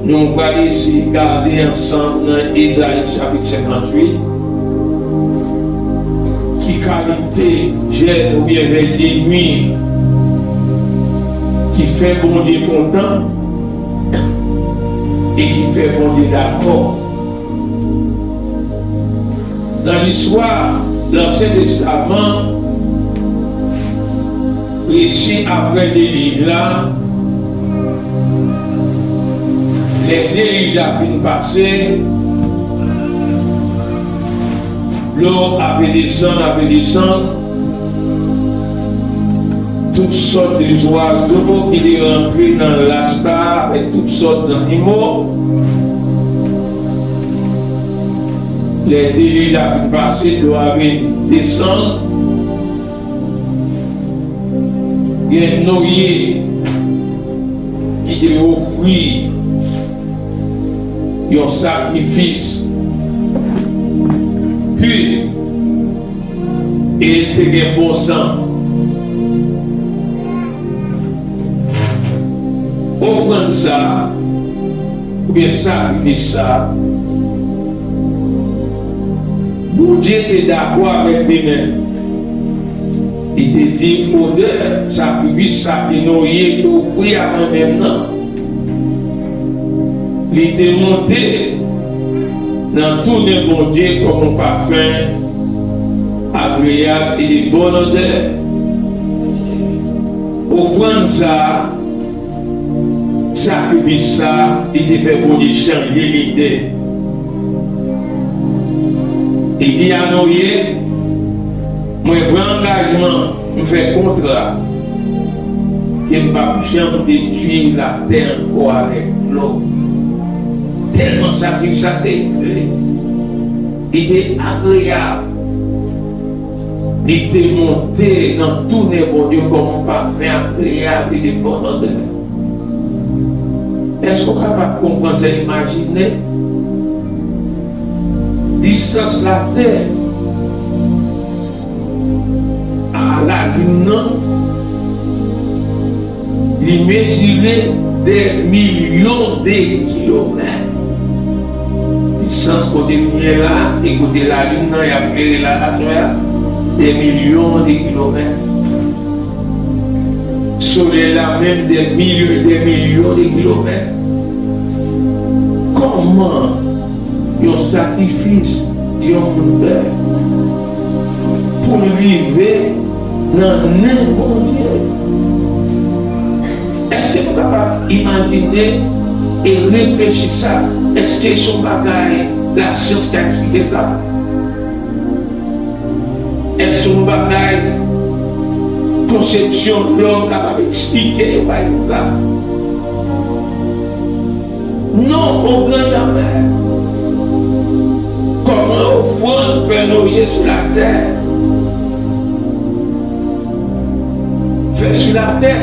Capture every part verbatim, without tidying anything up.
Nou prale eseye gade ansanm nan Ezayi chapit senkantuit, ki kalite jèn oubyen vèy de nwi ki fè Bondye kontan e ki fè Bondye dakò. Nan listwa Ansyen Testaman, resi aprè delij la, lè delij la fin pase, dlo ap desann, ap desann, tout sòt de zwazo ki te rantre nan lach la avèk tout sòt zannimo. Lè delij la fin pase, dlo a vin desann. Gen Noye ki te ofri yon sakrifis pi, e te gen bon san. Ofrann sa a, oubyen sakrifis sa a, Bondye te dakò avèk li menm. Li te di, odè sakrifis sa ke Noye te ofri a mwen menm nan, li te monte nan tounen Bondye kòm yon pafen agreyab e de bòn odè. Ofrann sa a, sakrifis sa a, li te fè Bondye chanje lide. Li di a Noye, mwen pran angajman, m fè kontra, ke m p ap janm detwi latè ankò avèk dlo. Tèlman sakrifis sa te, li te agreyab. Li te monte nan tounen Bondye kòm yon pafen agreyab e de bòn odè. Èske w kapab konprann sa? Imajine distans latè a lalin nan, li mezire dè milyon de kilomèt. Distans kote nou ye la e kote lalin nan y ap klere la aswè a, dè milyon de kilomèt. Solèy la menm dè milyon, dè milyon de kilomèt. Kòman yon sakrifis yon moun fè pou l rive nan nen Bondye? Èske nou kapab imajine e reflechi sa? Èske se yon bagay lasyans ka eksplike sa? Èske yon bagay konsepsyon lòm kapab eksplike yon bagay konsa? Non, o gran jamè. Kòman ofrann fè Noye sou latè? Fè sou latè.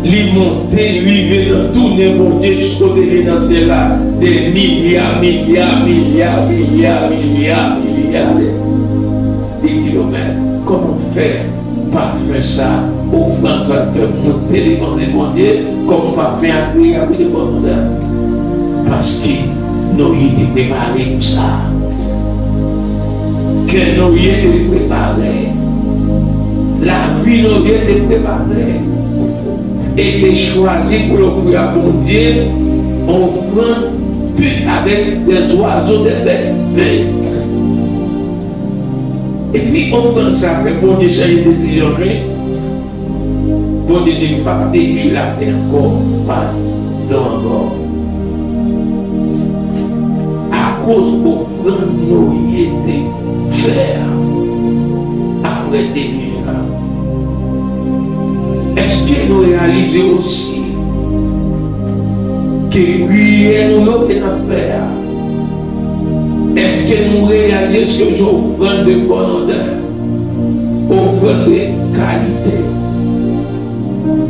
Li monte, li rive nan tounen Bondye jis kote li nan syèl la, dè milya, milya, milya, milya, milya, milya de, de kilomèt. Kòman fè pafen sa, ofrann sa fè monte devan men Bondye, kòman pafen agreyab devan Bondye? Paske Noye te prepare pou sa. Kè Noye te prepare. Lavi Noye te prepare. E te chwazi pou l ofri a Bondye yon ofrann pi avèk dè zwazo, dè bèt. Epi ofrann sa fè Bondye chanje desizyon li. Bondye di, m p ap detwi latè ankò pa dlo ankò. Akoz ofrann Noye te fè a, aprè delij la. Èske nou reyalize osi ke priyè nou yo ke n ap fè a, èske nou reyalize se yon ofrann de bòn odè, ofrann de kalite,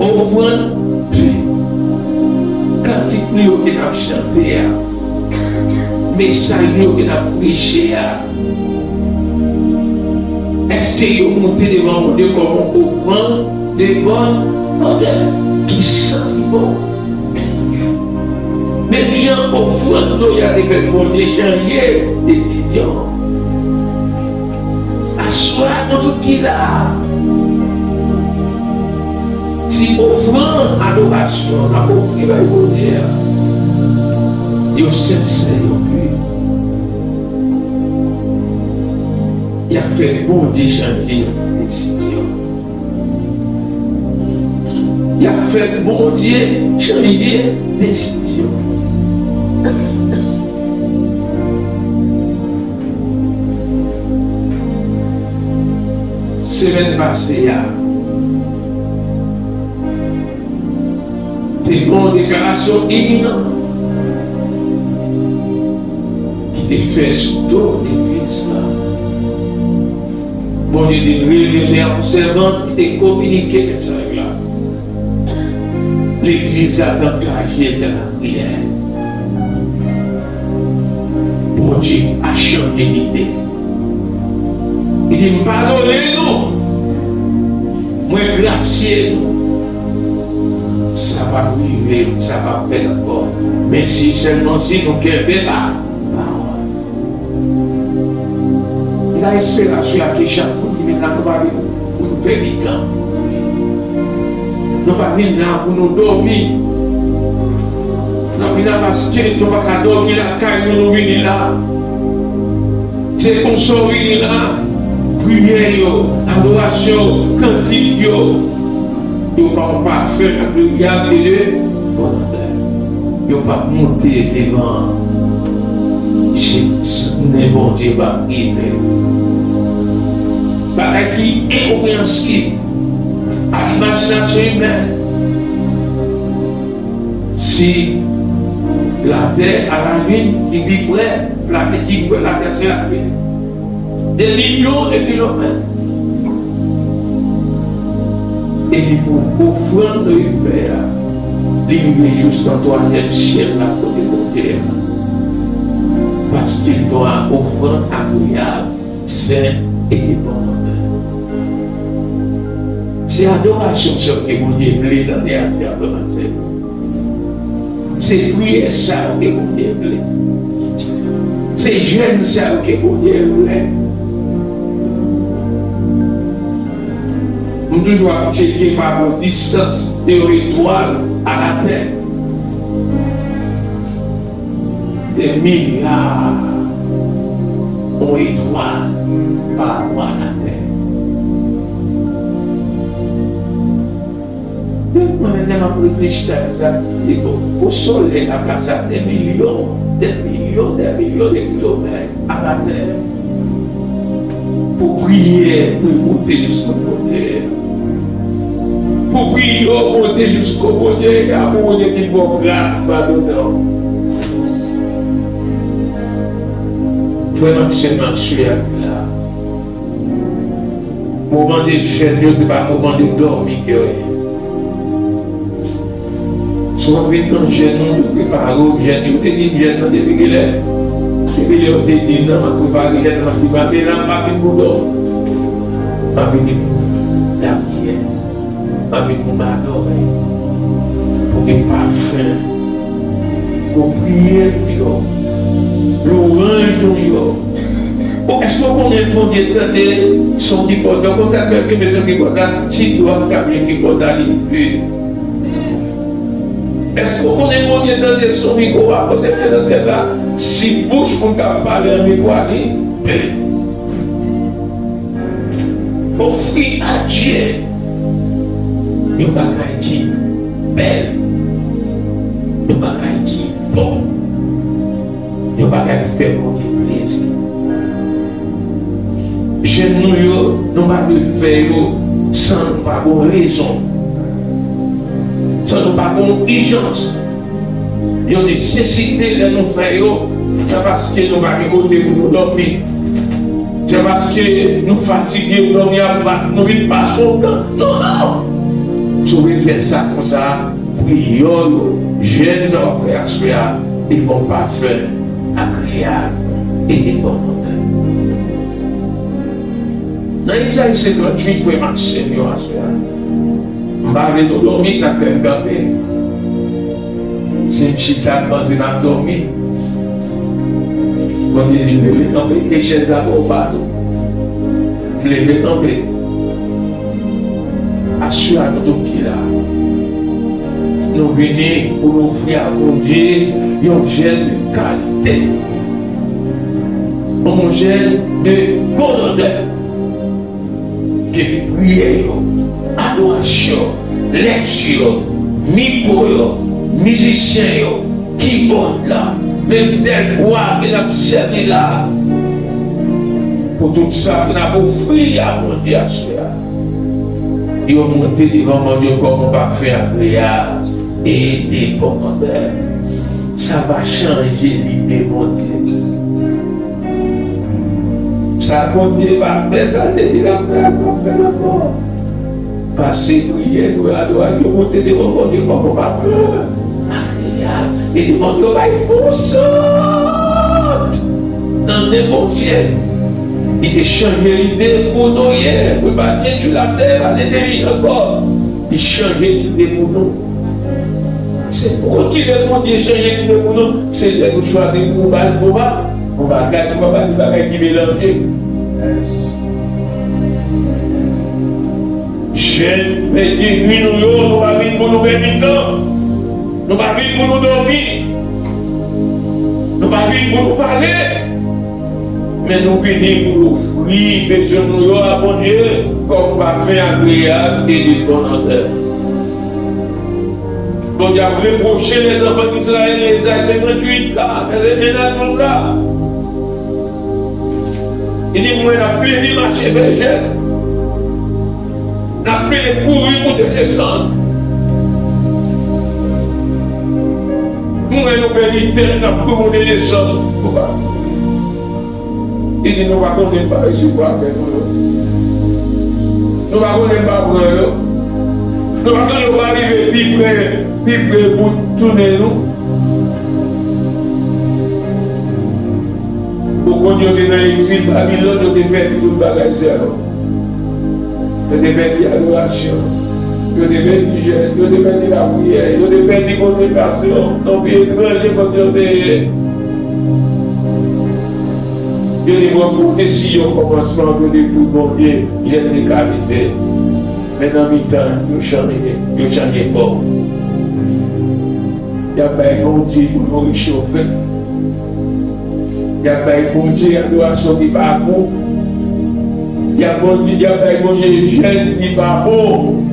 ofrann pi? Kantik nou yo ke n ap chante a, mesaj nou yo ke n ap preche a, èske yo monte devan Bondye kòm yon ofrann de bòn Odè ki santi bon. Menm jan ofrann Noye a te fè Bondye chanje desizyon. Aswè a, nou tout ki la a, si ofrann adorasyon n ap ofri bay Bondye a, yo sensè, yo pi, y ap fè Bondye chanje desizyon. Y ap fè Bondye chanje desizyon. Semèn pase a, te gen yon deklarasyon iminan ki te fè sou do legliz la. Bondye te revele a yon sèvant ki te kominike mesaj la. Legliz la t angaje nan lapriyè. Bondye a chanje lide. Li di, "M padone nou. Mwen grasye nou." Sa p ap rive, sa p ap fèt ankò. Men si, sèlman si nou kenbe la pawòl. Nan esperans yo ake chak moun ki vin la, nou pa vin pou nou pèdi tan. Nou pa vin la pou nou dòmi. Nou vin la paske nou pa ka dòmi lakay nou, nou vini la. Se konsa w vini la, priyè yo, adorasyon, kantik yo, yo pa yon pafen agreyab e de bon odè. Yo p ap monte devan je, nen Bondye p ap rive. Bagay ki enkonpreyansib a limajinasyon imèn. Si latè a lalin ki pi pre, latè ki pre latè se lalin. De milyon de kilomèt. Epi pou ofrann Noye fè a, li rive jous nan twazyèm syèl la kote Bondye a. Paske nou a ofrann agreyab, sen e de bon odè. Se adorasyon sa ke Bondye vle nan teyat la, frè m ak sè. Se priyè sa yo ke Bondye vle. Se jèn sa yo ke Bondye vle. M toujou ap tcheke pa rapò distans de yon etwal a latè. De milya yon etwal pa rapò a latè. Mwen menm lè m ap reflechi ak sa, li bon, pou solèy la plase a de milyon, de milyon, de milyon de kilomèt a latè. Pou priyè, pou monte jous Bondye. Pou priyè, monte jous Bondye, a pou Bondye vin fè w gras, padone w. Frè m ak sè m, m ap swiv la. Moman de jèn yo, se pa moman de dòmi ke yo ye. Si w ap vin nan jèn ou, yo prepare w, jèn yo te di jèn nan depi kilè? Depi lè yo te di nan, m ap prepare jèn nan, m ap prepare, men la m pa vin pou dòmi. M ap vin pou lapriyè. M ap vin pou m adore. Pou gen pafen. Pou priyè nou yo. Lwanj nou yo. Bon, èske w konnen Bondye tande son kibòd la? Konsa fè ke bezwen kibòd la, si dwat k ap jwe kibòd la, li pe. Èske w konnen Bondye tande son mikwo a kote l ye nan syèl la? Si bouch moun k ap pale nan mikwo a, li pe. Ofri a Dye yon bagay ki bèl, yon bagay ki bon. Yon bagay ki fè Bondye plezi. Jèn nou yo, nou pa dwe fè yo san nou pa gon rezon, san nou pa gon ijans. Yon nesesite lè nou fè yo, se paske nou pa gen kote pou nou dòmi. Se paske nou fatige, dòmi ap bat nou, vin pase yon tan. Non, non! Si w vle fè sa konsa, priyè w yo, jèn sa w ap fè aswè a, li bon pafen, agreyab, e li bon odè. Nan Izayi senkantuit, frè m ak sè m yo, aswè a, M pa vle nou dòmi, sa k fè m kanpe. Si m chita, m panse n ap dòmi. Bondye di, leve kanpe, kite chèz la bò w pa tou. M leve kanpe. Aswè a nou tout ki la, nou vini pou nou ofri a Bondye yon jèn de kalite, yon jèn de bon odè. Depi priyè yo, adorasyon, lèkti yo, mikwo yo, mizisyen yo, kibòd la, menm tèt bwa ke n ap sèvi la, pou tout sa ke n ap ofri a Bondye aswè a, yo monte devan Bondye kòm yon pafen agreyab e de bon odè. Sa va chanje lide Bondye. Sa Bondye pa fè, sa l te di l ap fè, l p ap fè l ankò. Pase priyè nou, adorasyon, monte devan Bondye kòm yon pafen agreyab. E devan yo bay bon sant nan nen Bondye. Li te chanje lide pou Noye, pou l pa detwi latè, pa detwi ankò. Li chanje lide pou nou. Se pou ki lè Bondye chanje lide pou nou, se lè nou chwazi pou nou ba l bon ba, bon bagay, nou pa ba li bagay ki melanje. Jèn, pèdi nwi nou yo, nou pa vin pou nou pèdi tan. Nou pa vin pou nou dòmi. Nou pa vin pou nou pale. Men nou vini pou nou ofri bezwen nou yo a Bondye kòm pafen agreyab e de bon odè. Bondye ap repwoche lèzanfan Izrayèl, Ezayi senkantuit la, vèsè en a douz la. Li di, mwen, n ap pede mache vè jèn. N ap pede kouri pou te desann. Mwen, nou pèdi tèt, n ap kouri pou te desann. Li di, nou pa konnen pa resevwa avè nou yo. Nou pa konnen pa pran yo. Nou pa konnen yo pa rive pi pre, pi pre pou tounen nou. Ou konn yo te nan egzil Babilòn, yo te pèdi tout bagay sa yo. Yo te pèdi adorasyon. Yo te pèdi jèn. Yo te pèdi lapriyè. Yo te pèdi konsekrasyon. Nan peyi etranje kote yo te ye. Yo te pran pwofesi yo kòmansman pou detwi Bondye, jèn de kalite. Men nan mitan, yo chanje, yo chanje kò. Y ap bay Bondye pou nou rechofe. Y ap bay Bondye adorasyon ki pa gou. Y ap Bondye, y ap bay Bondye jèn ki pa bon.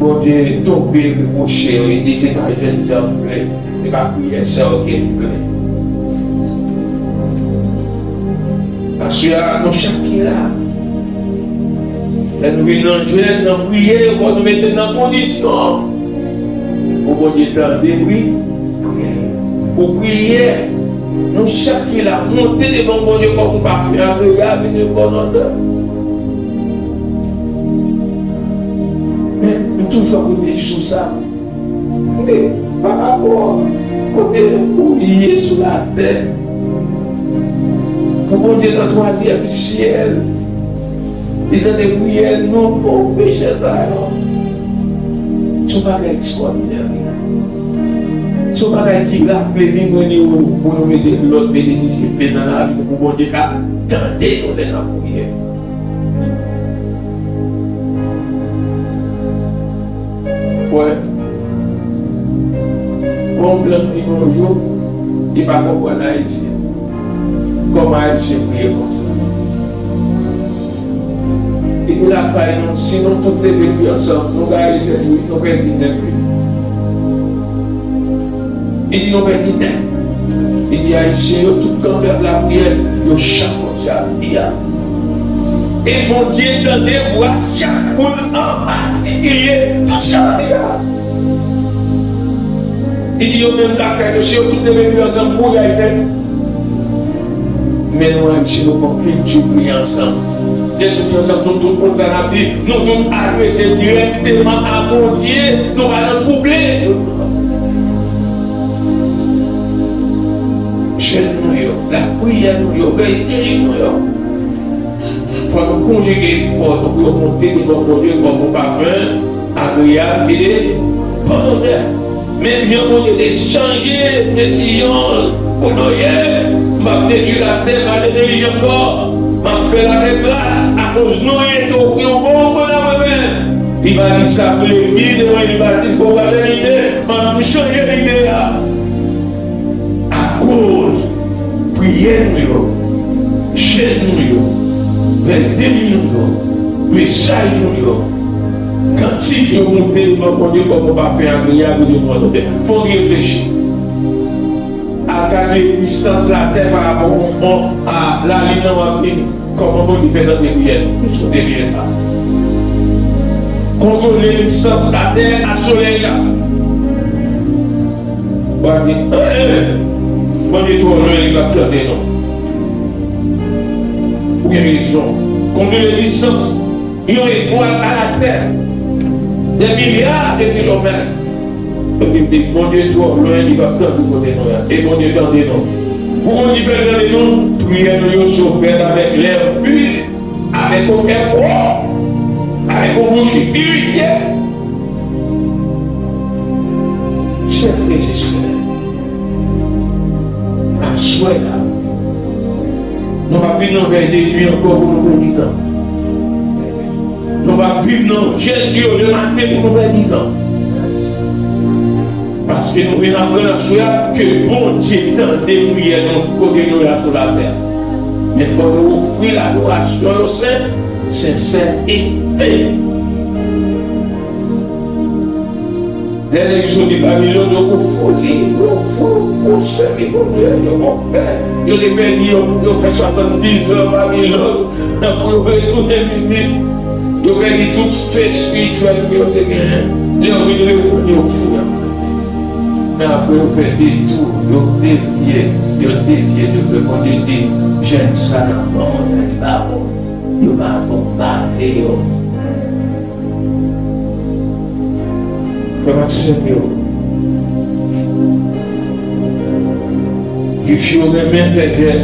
Bondye tonbe repwoche yo, li di se pa jèn sa m vle, se pa priyè sa yo ke m vle. Aswè a, nou chak ki la, lè nou vin nan jèn, nan priyè, fò nou mete n nan kondisyon pou Bondye tande pri, priyè. Pou priyè, nou chak ki la, monte devan Bondye kòm yon pafen agreyab e de bon odè. Men, m toujou ap reflechi sou sa. Men, pa rapò kote ou ye sou latè, pou Bondye nan twazyèm syèl, li tande priyè nou, bon, pechè sa yo. Se yon bagay ekstwòdinè, wi. Se yon bagay ki raple li, mwen, li ou, pou nou mete lòt, mete disip nan lavi nou, pou Bondye ka tande nou lè n ap priye. Wè, yon blan vin yon jou, li pa konprann Ayisyen. Kòman Ayisyen priye konsa? Epi lakay nou, si nou tout leve pi ansanm, nou gaye tèt wi, nou pèdi nèt wi. Li di nou pèdi nèt. Li di Ayisyen yo tout kanpe ap lapriyè, yo chak konn sa ap di a. E Bondye tande vwa chak moun an patikilye, tout sa ap di a. Li di yo menm lakay yo, si yo tout leve pi ansanm, pou gaye tèt. Men nou Ayisyen, nou pran kilti priye ansanm. Lè nou vin ansanm, nou tout konn sa n ap di, nou tout adrese dirèkteman a Bondye, nou pa nan twouble. Jèn nou yo, lapriyè nou yo, vèy teri nou yo. Fò nou konjige efò nou pou yo monte devan Bondye kòm yon pafen agreyab e de bòn odè. Men jan Bondye te chanje desizyon l pou Noye, "M ap detwi latè, pa de deliv ankò. M ap fè latè gras akoz Noye te ofri yon bon ofrann a mwen menm." Li pa di sa pou legliz, li pa di pou pa de lide, m ap chanje lide a. Akoz priyè nou yo, jèn nou yo, vèdemi nou yo, mesaj nou yo, kantik yo monte devan Bondye kòm yon pafen agreyab e de bòn odè. Fò n reflechi. Al kalkile distans latè pa rapò a lalin nan w ap vini. Kòman Bondye fè tande priyè nou? Plis kote li ye la. Kontwole distans latè a solèy la. Ou pa di, "Eh, eh, Bondye twò lwen, li p ap tande nou." Ou gen rezon. Kontwole distans yon etwal a latè, dè milya de kilomèt. Epi m di, "Bondye twò lwen, li p ap tande kote nou ye. E Bondye tande nou." Pou Bondye fè tande nou, priyè nou yo se w fè l avèk lè pi, avèk yon kè pwòp, avèk yon bouch pirifye. Chè frè e sè, aswè a, nou p ap viv nan vèy de nwi ankò pou nou pèdi tan. Nou p ap viv nan jèn yo lematen pou nou pèdi tan. Paske nou vin aprann aswè a ke Bondye tande priyè nou kote nou ye a sou latè. Men fò nou ofri ladorasyon yo senp, sensè e pe. Lè nèg soti Babilòn, yo konfonn li, yo fou, yo sèvi Bondye, yo konpè. Yo te pèdi, yo, yo fè swasanndiz an Babilòn, tankou yo retounen vini. Yo pèdi tout fè espirityèl ke yo te genyen. Lè yo vin reprann, yo fou. Men apre yo fè detou, yo devye, yo devye de vre. Bondye di, "Jèn sa nan ban mwen, men li pa bon. Yo pa bon, m pa vle yo." Frè m ak sè m yo, Jwif yo renmen fè jèn.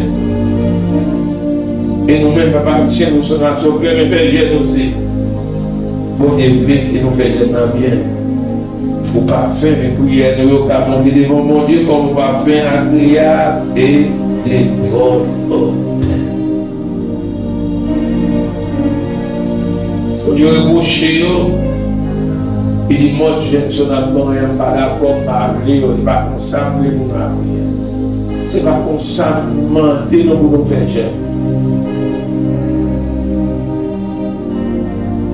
E nou menm, pèp ayisyen, nou se yon nasyon ki renmen fè jèn osi. Bondye vle ke nou fè jèn nan byen. Pou pafen, men priyè nou yo ka monte devan Bondye kòm yon pafen agreyab e de bòn odè. Yo repwoche yo, li di, "Mòd jèn sa w ap ban mwen an, m pa dakò, m pa vle yo, se pa konsa m vle pou nou lapriyè. Se pa konsa m mande nou pou nou fè jèn."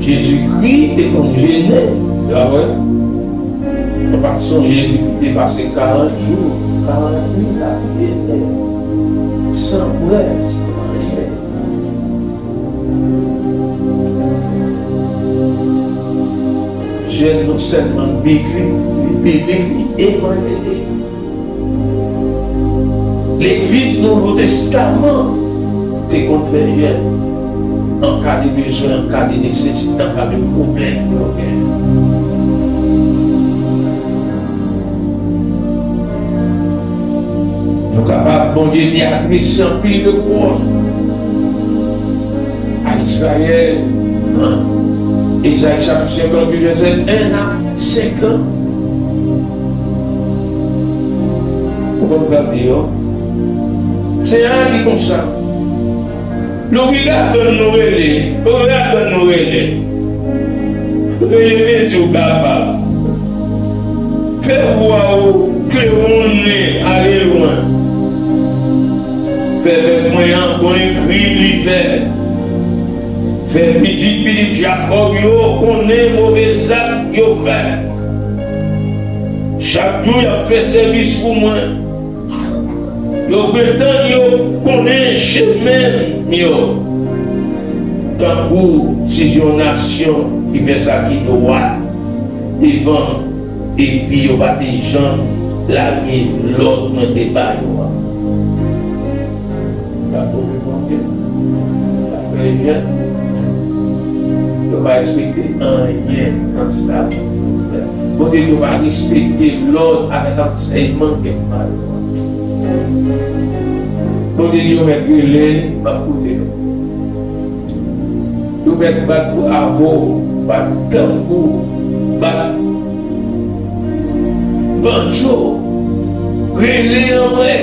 Jezikri te konn jene, w a wè. Nou pa t sonje li te pase karant jou, karant nuit l ap jene, san bwè, san manje. Jèn non sèlman biblik, li biblik, li evanjelik. Legliz Nouvo Testaman te konn fè jèn an ka de bezwen, an ka de nesesite, an ka de pwoblèm pou yo genyen. Nou kapab, Bondye te adrese anpil de pwòm a Izrayèl, nan Ezayi chapit senkanntuit, vèsè en a senk an. Ou konn sa m di yo? Senyè a di konsa, Louvri gagonn nou rele, ouvri gagonn nou rele. Rele mezi w kapab. Fè vwa w klewonnen ale lwen. Fè pèp mwen an konnen krim li fè. Fè pitit pitit Jakòb yo konnen move zak yo fè. Chak jou y ap fè sèvis pou mwen. Yo pretann yo konnen chemen m yo, tankou si se yon nasyon ki fè sa ki dwat devan m, epi yo pa te janm lage lòd mwen te ba yo a. Sa pwofesyon ke sa fè jèn, yo pa respekte anyen nan sa Bondye fè. Bondye di yo pa respekte lòd avèk ansèyman ke m ba yo a. Bondye di yo mèt rele, m ap koute yo. Yo mèt bat bravo, bat tanbou, bat banjo, rele anmwe.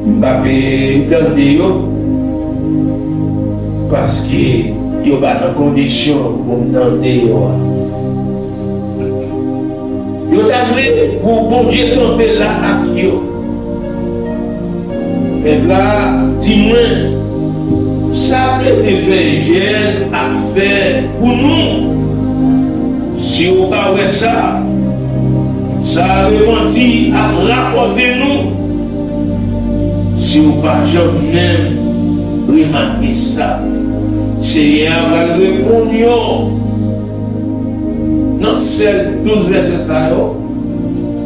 M pa pe tande yo, paske yo pa nan kondisyon pou m tande yo a. Yo ta vle pou Bondye kanpe la ak yo. Pèp la di mwen, sa Bethel fè jèn ap fè pou nou. Si w pa wè sa, sa repanti ap rapòte nou. Si w pa janm menm remake sa, Senyè a pral reponn yo. Nan sèl douz vèsè sa yo,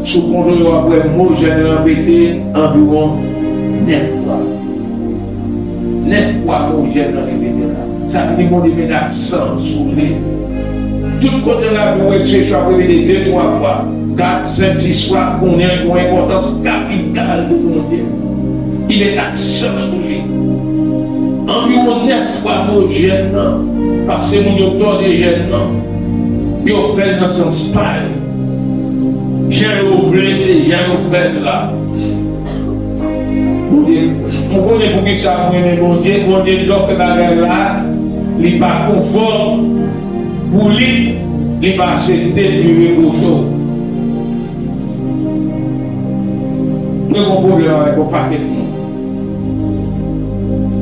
si w konte yo, w ap wè mo jèn nan repete anviwon nèf fwa. Nèf fwa mo jèn nan repete la. Sa vle di Bondye met aksan sou li. Tout kote nan Labib ou wè Senyè ap repete de, twa fwa, kat, senk, sis fwa, konnen l gen yon enpòtans kapital pou Bondye. Li met aksan sou li. Anviwon nèf fwa mo jèn nan, paske moun yo tòde jèn nan. Yo fè l nan sans pa yo. Jan yo vle, se jan yo fè l la. Bondye, mwen konnen poukisa mwen renmen Bondye. Bondye, lè w fè bagay la, li pa konfòm pou li, li pa aksepte, li repwoche w. Mwen gen yon pwoblèm avèk yon pakèt moun.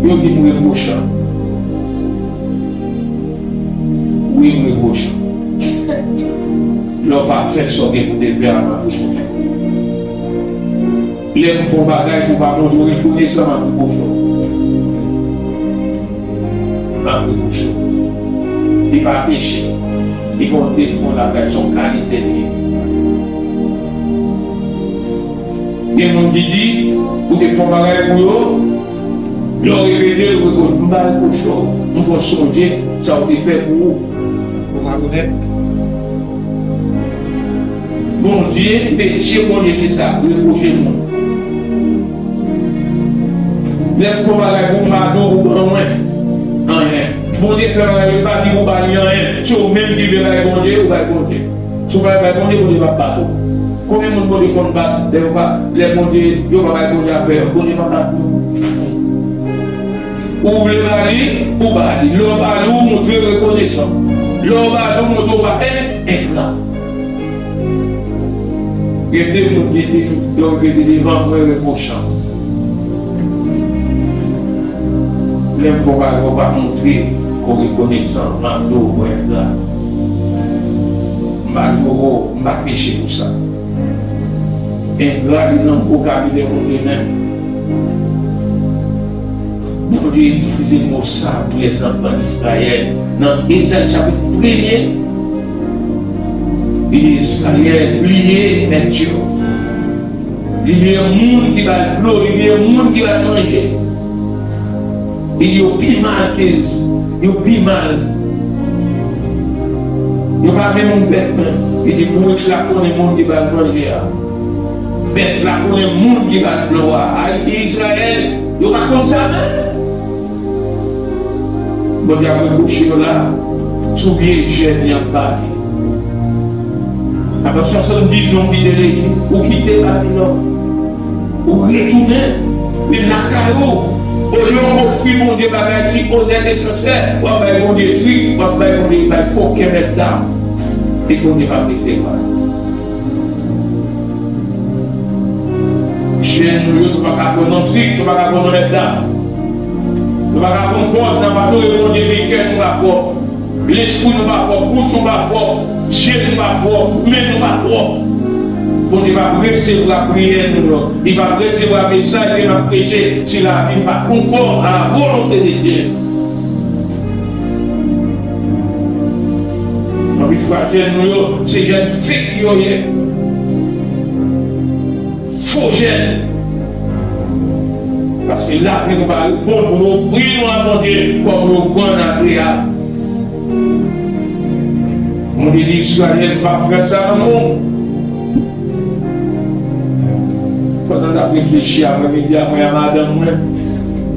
Yo di m repwochan. Wi, m repwochan. Lè w pa fè sa w gen pou te fè a, m ap repwoche w. Lè m fè yon bagay pou w pa montre w rekonesan, m ap repwoche w. M ap repwoche w. Li pa peche. Li pa yon defo lakay, se yon kalite li ye. Gen moun ki di, ou te fè yon bagay pou yo, lè w repete, yo repwoche. M pa repwoche w. M fè w sonje sa w te fè pou ou. Ou malonèt. Bondye, metye Bondye se sa, repwoche moun. Lè m fè yon bagay pou m pa di w, ou ban mwen anyen. Bondye fè bagay, li pa di w ba li anyen. Se ou menm ki vle bay Bondye, ou bay Bondye. Si w pa bay Bondye, Bondye p ap bat ou. Konbyen moun Bondye konn bat lè yo pa, lè Bondye, yo pa bay Bondye afè yo, Bondye pa bat nou. Ou vle ba li, ou ba li. Lè w ba li, ou montre rekonesan. Lè w ba li, ou montre w pa en-, engra. Gen de moun ki di, yo rete devan mwen repwochan. Lè m fè w bagay, ou pa montre ke w rekonesan, m ap di w ou engra. M pa di w, m pa peche pou sa. Engra li nan vokabilè Bondye menm. Bondye itilize mo sa pou lèzanfan Izrayèl. Nan Ezayi chapit premye, li di Izrayèl bliye mèt yo. Li bliye moun ki ba l dlo, li bliye moun ki ba l manje. Li di yo pi mal ke, yo pi mal. Yo pa menm yon bèt menm. Li di bourik la konnen moun ki ba l manje a. Bèt la konnen moun ki ba l dlo a. Ay, Izrayèl, yo pa konn sa menm. Bondye ap repwoche yo la, sou vye jèn y ap pale. Apre swasanndiz an w kite Lejip, ou kite Babilòn, ou retounen, men lakay ou, olye w ofri Bondye bagay ki onèt e sensè, w ap bay Bondye trik, w ap bay Bondye, bay koken mèt dam, e Bondye p ap resevwa. Jèn nou yo, nou pa ka pran nan trik, nou pa ka pran nan mèt dam. Nou pa ka pran pòz nan pa adore Bondye, men kè nou pa pwòp. Lespri nou pa pwòp, bouch nou pa pwòp, je nou pa pwòp, men nou pa pwòp. Bondye p ap resevwa priyè nou yo. Li p ap resevwa mesaj ke n ap preche si lavi n pa konfòm a la volonte de Dye. Anpil fwa jèn nou yo, se jèn fake yo ye. Fo jèn. Paske lavi nou pa reponn pou nou ofri nou a Bondye kòm yon ofrann agreyab. Bondye di Izrayèl, m p ap fè sa ankò. Pandan n ap reflechi aprèmidi a, mwen a madanm mwen,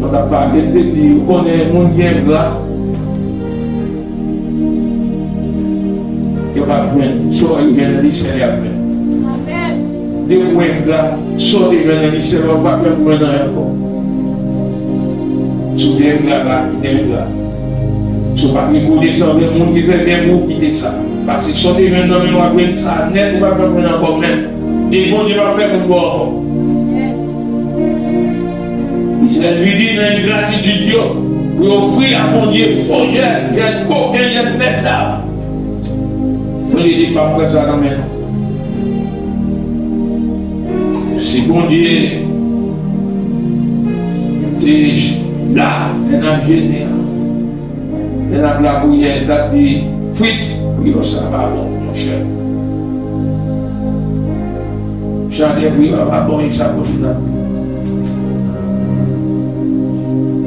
Sa pa gen te di, ou konnen moun ki engra, yo p ap jwenn. Sa w jwenn li, sèl y ap jwenn. Depi w engra, sa w te jwenn nan li, sèl w ap jwenn anyen ankò. Si w te engra la, kite engra. Si w pa gen pou desann, moun ki fè byen pou ou, kite sa. Paske sa w te jwenn nan men w ap jwenn sa nèt, ou p ap jwenn ankò menm. E Bondye p ap fè moun bon ankò. Jèn li di nan engratitid yo, pou yo ofri a Bondye fo jèn, jèn koken, jèn nèg la. Bondye di, m p ap pran sa nan men nou. Si Bondye te la lè n ap jene an, lè n ap laboure, l t ap di, Fritz, griyo sa pa bon, monchè. Chalè griyo a pa bon, e sa kote l ap.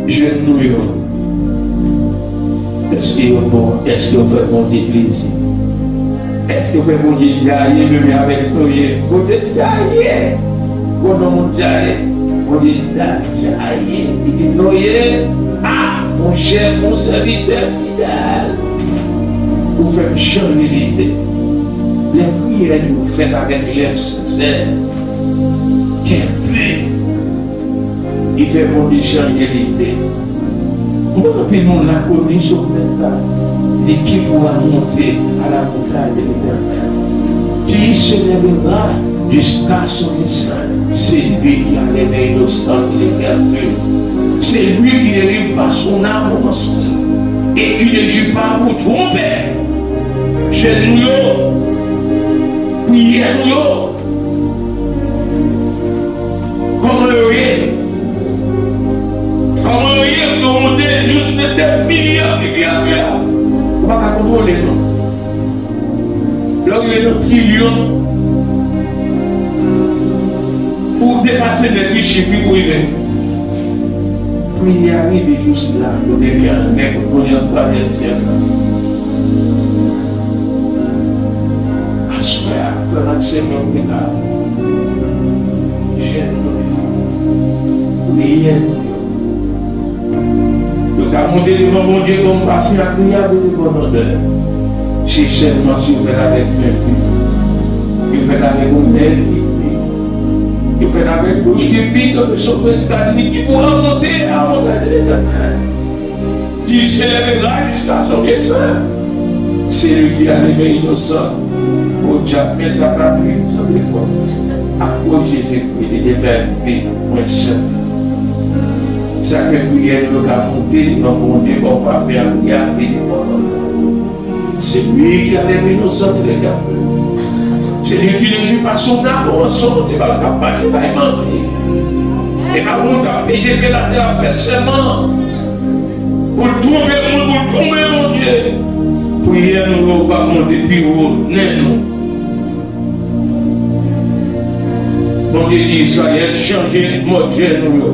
Jèn nou yo, èske yo bon? Èske yo fè Bondye plezi? Èske yo fè Bondye djaye menm jan avèk Noye? Bondye djaye! Bon, non, moun djaye. Bondye djaye. Li di Noye, a, monchè, mon sèvitè fidèl, ou fè m chanje lide. Lè priyè nou fèt avèk lèv sensè, kè plen, li fè Bondye chanje lide. Mwen anpil moun la koni sou planèt la, li ki pourra monter à la montagne de l'Éternel? Qui s'élèvera jusqu'à son dessein? C'est lui qui a les mains innocentes et les cœurs purs. C'est lui qui ne livre pas son âme au mensonge et qui ne jure pas pour tromper. Jèn nou yo, priyè nou yo, kòman yo ye? Kòman yo ye pou yo monte jis nan tèt milyon ki gen ap ye a? Ou pa ka kontwole non. Lè w rive nan trilyon, ou depase nèt wi chif wi pou rive. Priyè a rive jis la, kote li an nèt, kounye a twazyèm syèk la. Aswè a, frè m ak sè m yo ki la, jèn nou yo, priyè nou yo, yo ka monte devan Bondye kòm pafen agreyab e devan lodè. Se sèlman si yo fèt avèk men pi, yo fèt avèk yon nèg ki pi, yo fèt avèk bouch ki pi, tande sa Bondye ka di, qui pourra monter à la montagne de l'Éternel? Qui s'élèvera jusqu'à son dessein? C'est lui qui a les mains innocentes. O dyab, men sa k ap viv sou telefòn. Akoz Jezikri, li te fè vi mwen senp. Sa k fè priyè nou yo ka monte devan Bondye kòm pafen agreyab e devan lodè. C'est lui qui a les mains innocentes et les cœurs purs. C'est lui qui ne jure pas son âme au mensonge, se pa l k ap mache bay manti. E pa moun k ap vijile latè ap fè sèman pou l twonpe moun, pou l twonpe Bondye. Priyè nou yo pa monte pi wo nen nou. Bondye di Izrayèl, chanje mòd jèn nou yo.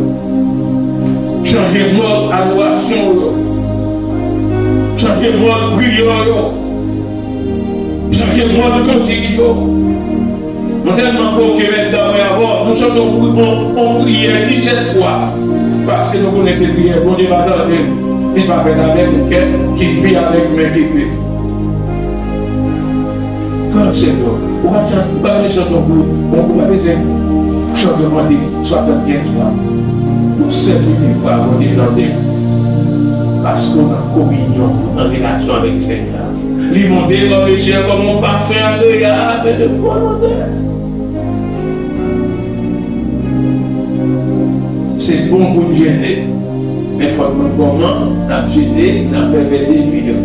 Chanje mòd adorasyon yo. Chanje mòd priyè yo. Chanje mòd kantik yo. Mwen tèlman koke mèt damwen avè w, nou chante yon, yon, yon priyè disèt fwa. Paske nou konnen se priyè Bondye pa tande m, li pa fèt avèk yon kè ki pi, avèk men ki pi. Frè ak sè m yo, ou pa bezwen, ou pa bezwen chante yon gwo, ou pa bezwen chante yon kantik swasannkenz fwa. Yon sèl minit fwa Bondye tande. Paske w nan kominyon, ou nan relasyon avèk Senyè a. Li monte kòm le syèl, kòm yon pafen agreyab e de bon odè. Se bon pou n jene, men fò n konn kòman n ap jene, n ap fè vè de nwi yo.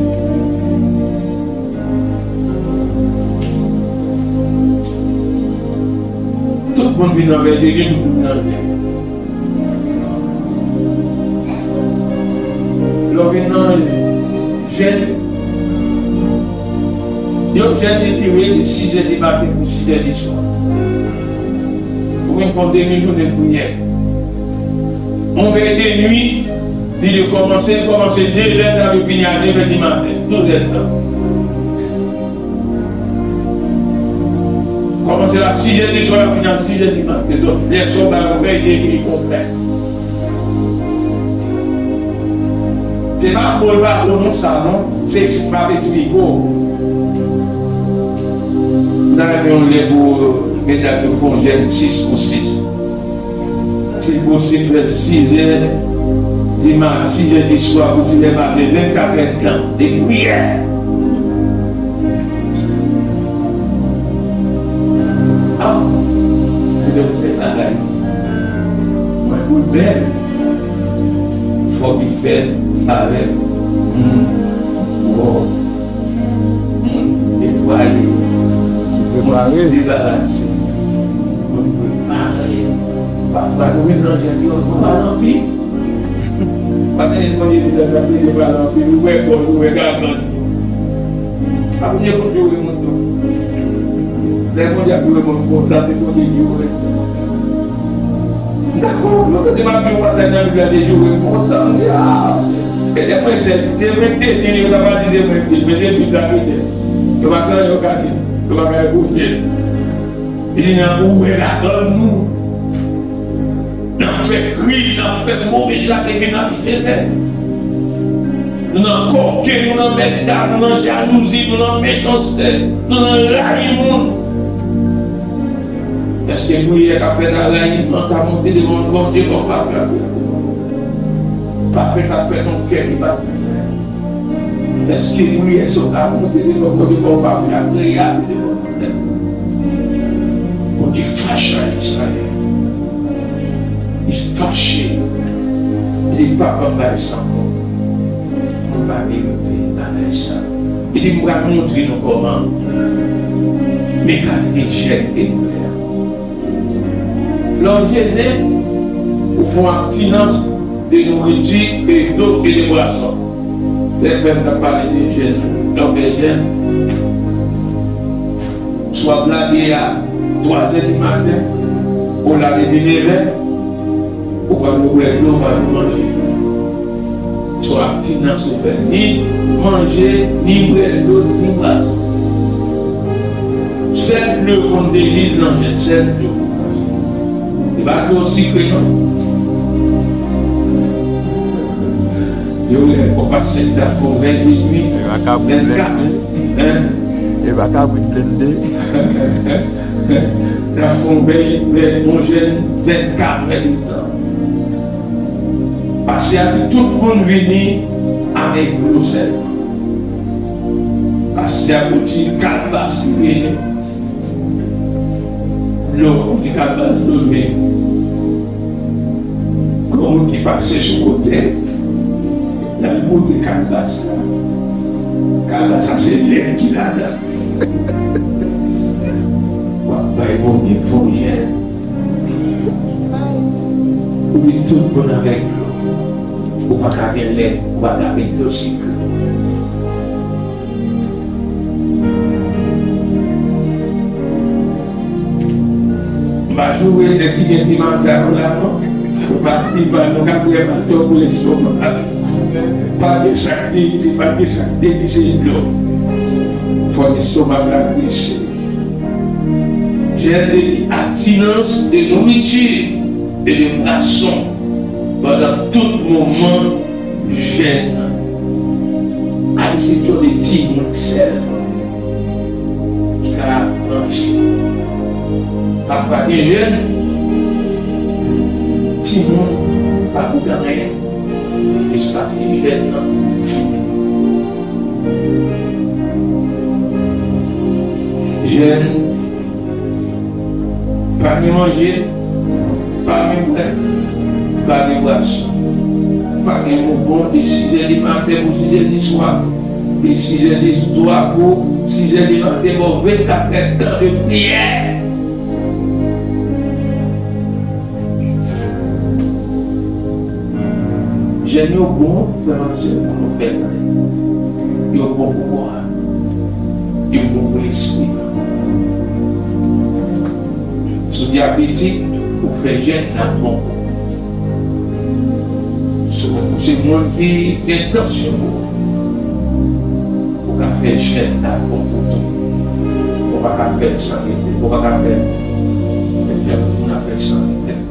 Tout moun vin nan vè de nwi, moun vin nan vè. Lè w vin nan jèn, yon jèn li dire de sizè di maten pou sizè di swa. Ou vin fè yon demi jounen priyè. Yon vè de nwi, li te kòmanse, li kòmanse de zè tan, li fini a de zè di maten, douz zè tan. Kòmanse a sizè di swa, fini a sizè di maten. Donk, lè sa w bay yon vèy de nwi konplè. Se pa bon, e pa bon non sa non. Se m ap esplike w. M ta renmen yon lè pou medam yo fè yon jèn sis pou sis. Si l posib, fè l sizè dimanch, sizè di swa pou sizè maten, vennkat èdtan de priyè. Ah, se de bèl bagay. Mwen pou l bèl. Fòk li fèt avèk moun pwòp, moun netwaye, moun debarase, moun prepare. Pafwa nou menm nan jèn yo, nou pa nan pi. Pa gen moun ki di lè nou ap pale anpil, ou wè kò, ou wè gagann. Pa kounye pou jure moun tou. Lè Bondye ap jure moun konsa, se Bondye ki jure. M dakò, nou tande m ap li yon pasaj nan Bib la, te jure m konsa, m di, ah, e de mwen sèl, de mwen te di, yo ta pa di de mwen te, men de Bib la te di. Yo pa gen anyen yo ka di, yo pa ka reproche. Li nan ou wè ladan nou. N ap fè kri, n ap fè move zak epi n ap jete. Nou nan koken, nou nan mèda, nou nan jalouzi, nou nan mechanste, nou nan rayi moun. Èske priyè k ap fèt a rayi moun ka monte devan Bondye kòm pafen? Pafen k ap fèt nan kè ki pa sensè. Èske priyè sa w ka monte devan Bondye kòm pafen agreab devan Bondye? Bondye fache ak Izrayèl. Li fache. Li di, papa m bay sa ankò. Nou pa merite bagay sa. Li di, m pral montre nou kòman. Men kalite jèn ke nou fè a. Lè w jene, ou fè yon abstinans de nouriti, de dlo e de bwason. Lè frè m t ap pale de jèn, lè w fè jèn, si w ap lage a twazè di maten, ou lage depi nevè, ou pa dwe bwè dlo, ou pa dwe manje. Se yon abstinans ou fè. Ni manje, ni bwè dlo, ni bwason. Sèl dlo konn deliz nan jèn, sèl dlo. Se pa dlo sikre, non. Yo, lè w pase, ta fè w vennde nwi, vennkat. E pa kabrit blende. Hein? E pa kabrit blende. Ta fè w vennde, yon jèn vennkat, vennkat. Pastè a di tout moun vini avèk dlo sèlman. Pastè a pou ti kalbas li vini. Dlo, pou ti kalbas dlo vini. Gen moun ki pase sou kote, l al pote kalbas la. Kalbas la se lèt ki ladan. W ap bay Bondye fon jèn. Ou di tout moun avèk dlo. Ou pa ka gen lèt, ou pa ka gen dlo sikre. M pa joure nèg ki gen ti manda yo la non. Ou pa ti pa nou ka fè mal tò pou lestoma. Pa gen sa k te di, pa gen sa k te di se dlo. Fò lestoma la grese. Jèn te di abstinans de nouriti e de bwason pandan tout moman jèn nan. Ayisyen se de timoun sèlman ki ka manje. Pafwa gen jèn, timoun pa goute anyen jiskaske jèn nan fini. Jèn, pa gen manje, pa gen bwè, pa gen bwason, pa gen bonbon de sizè di maten pou sizè di swa, de sizè di swa pou sizè di maten, bon, vennkat èdtan de priyè. Jèn yo bon, frè m ak sè m, pou nou fè l. Yo bon pou kò a. Yo bon pou lespri a. Si w dyabetik, ou fè jèn nan bon pou ou. Si w se moun ki gen tansyon wo, ou ka fè jèn nan bon pou tou. Ou pa ka fè l san rete, ou pa ka fè l, fè moun nan fè l san rete.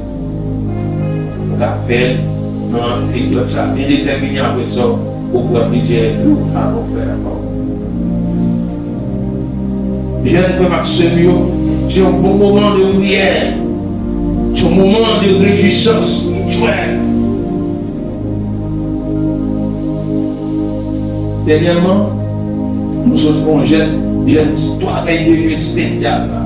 Ou ka fè l nan peryòd sa byen detèmine apre sa. Ou pran plizyè jou avan w fè ankò. Jèn frè m ak sè m yo, se yon bon moman de priyè. Se yon moman de rejwisans spirityèl. Dènyèman, nou sot fè yon jèn, jèn twa vennde espesyal la.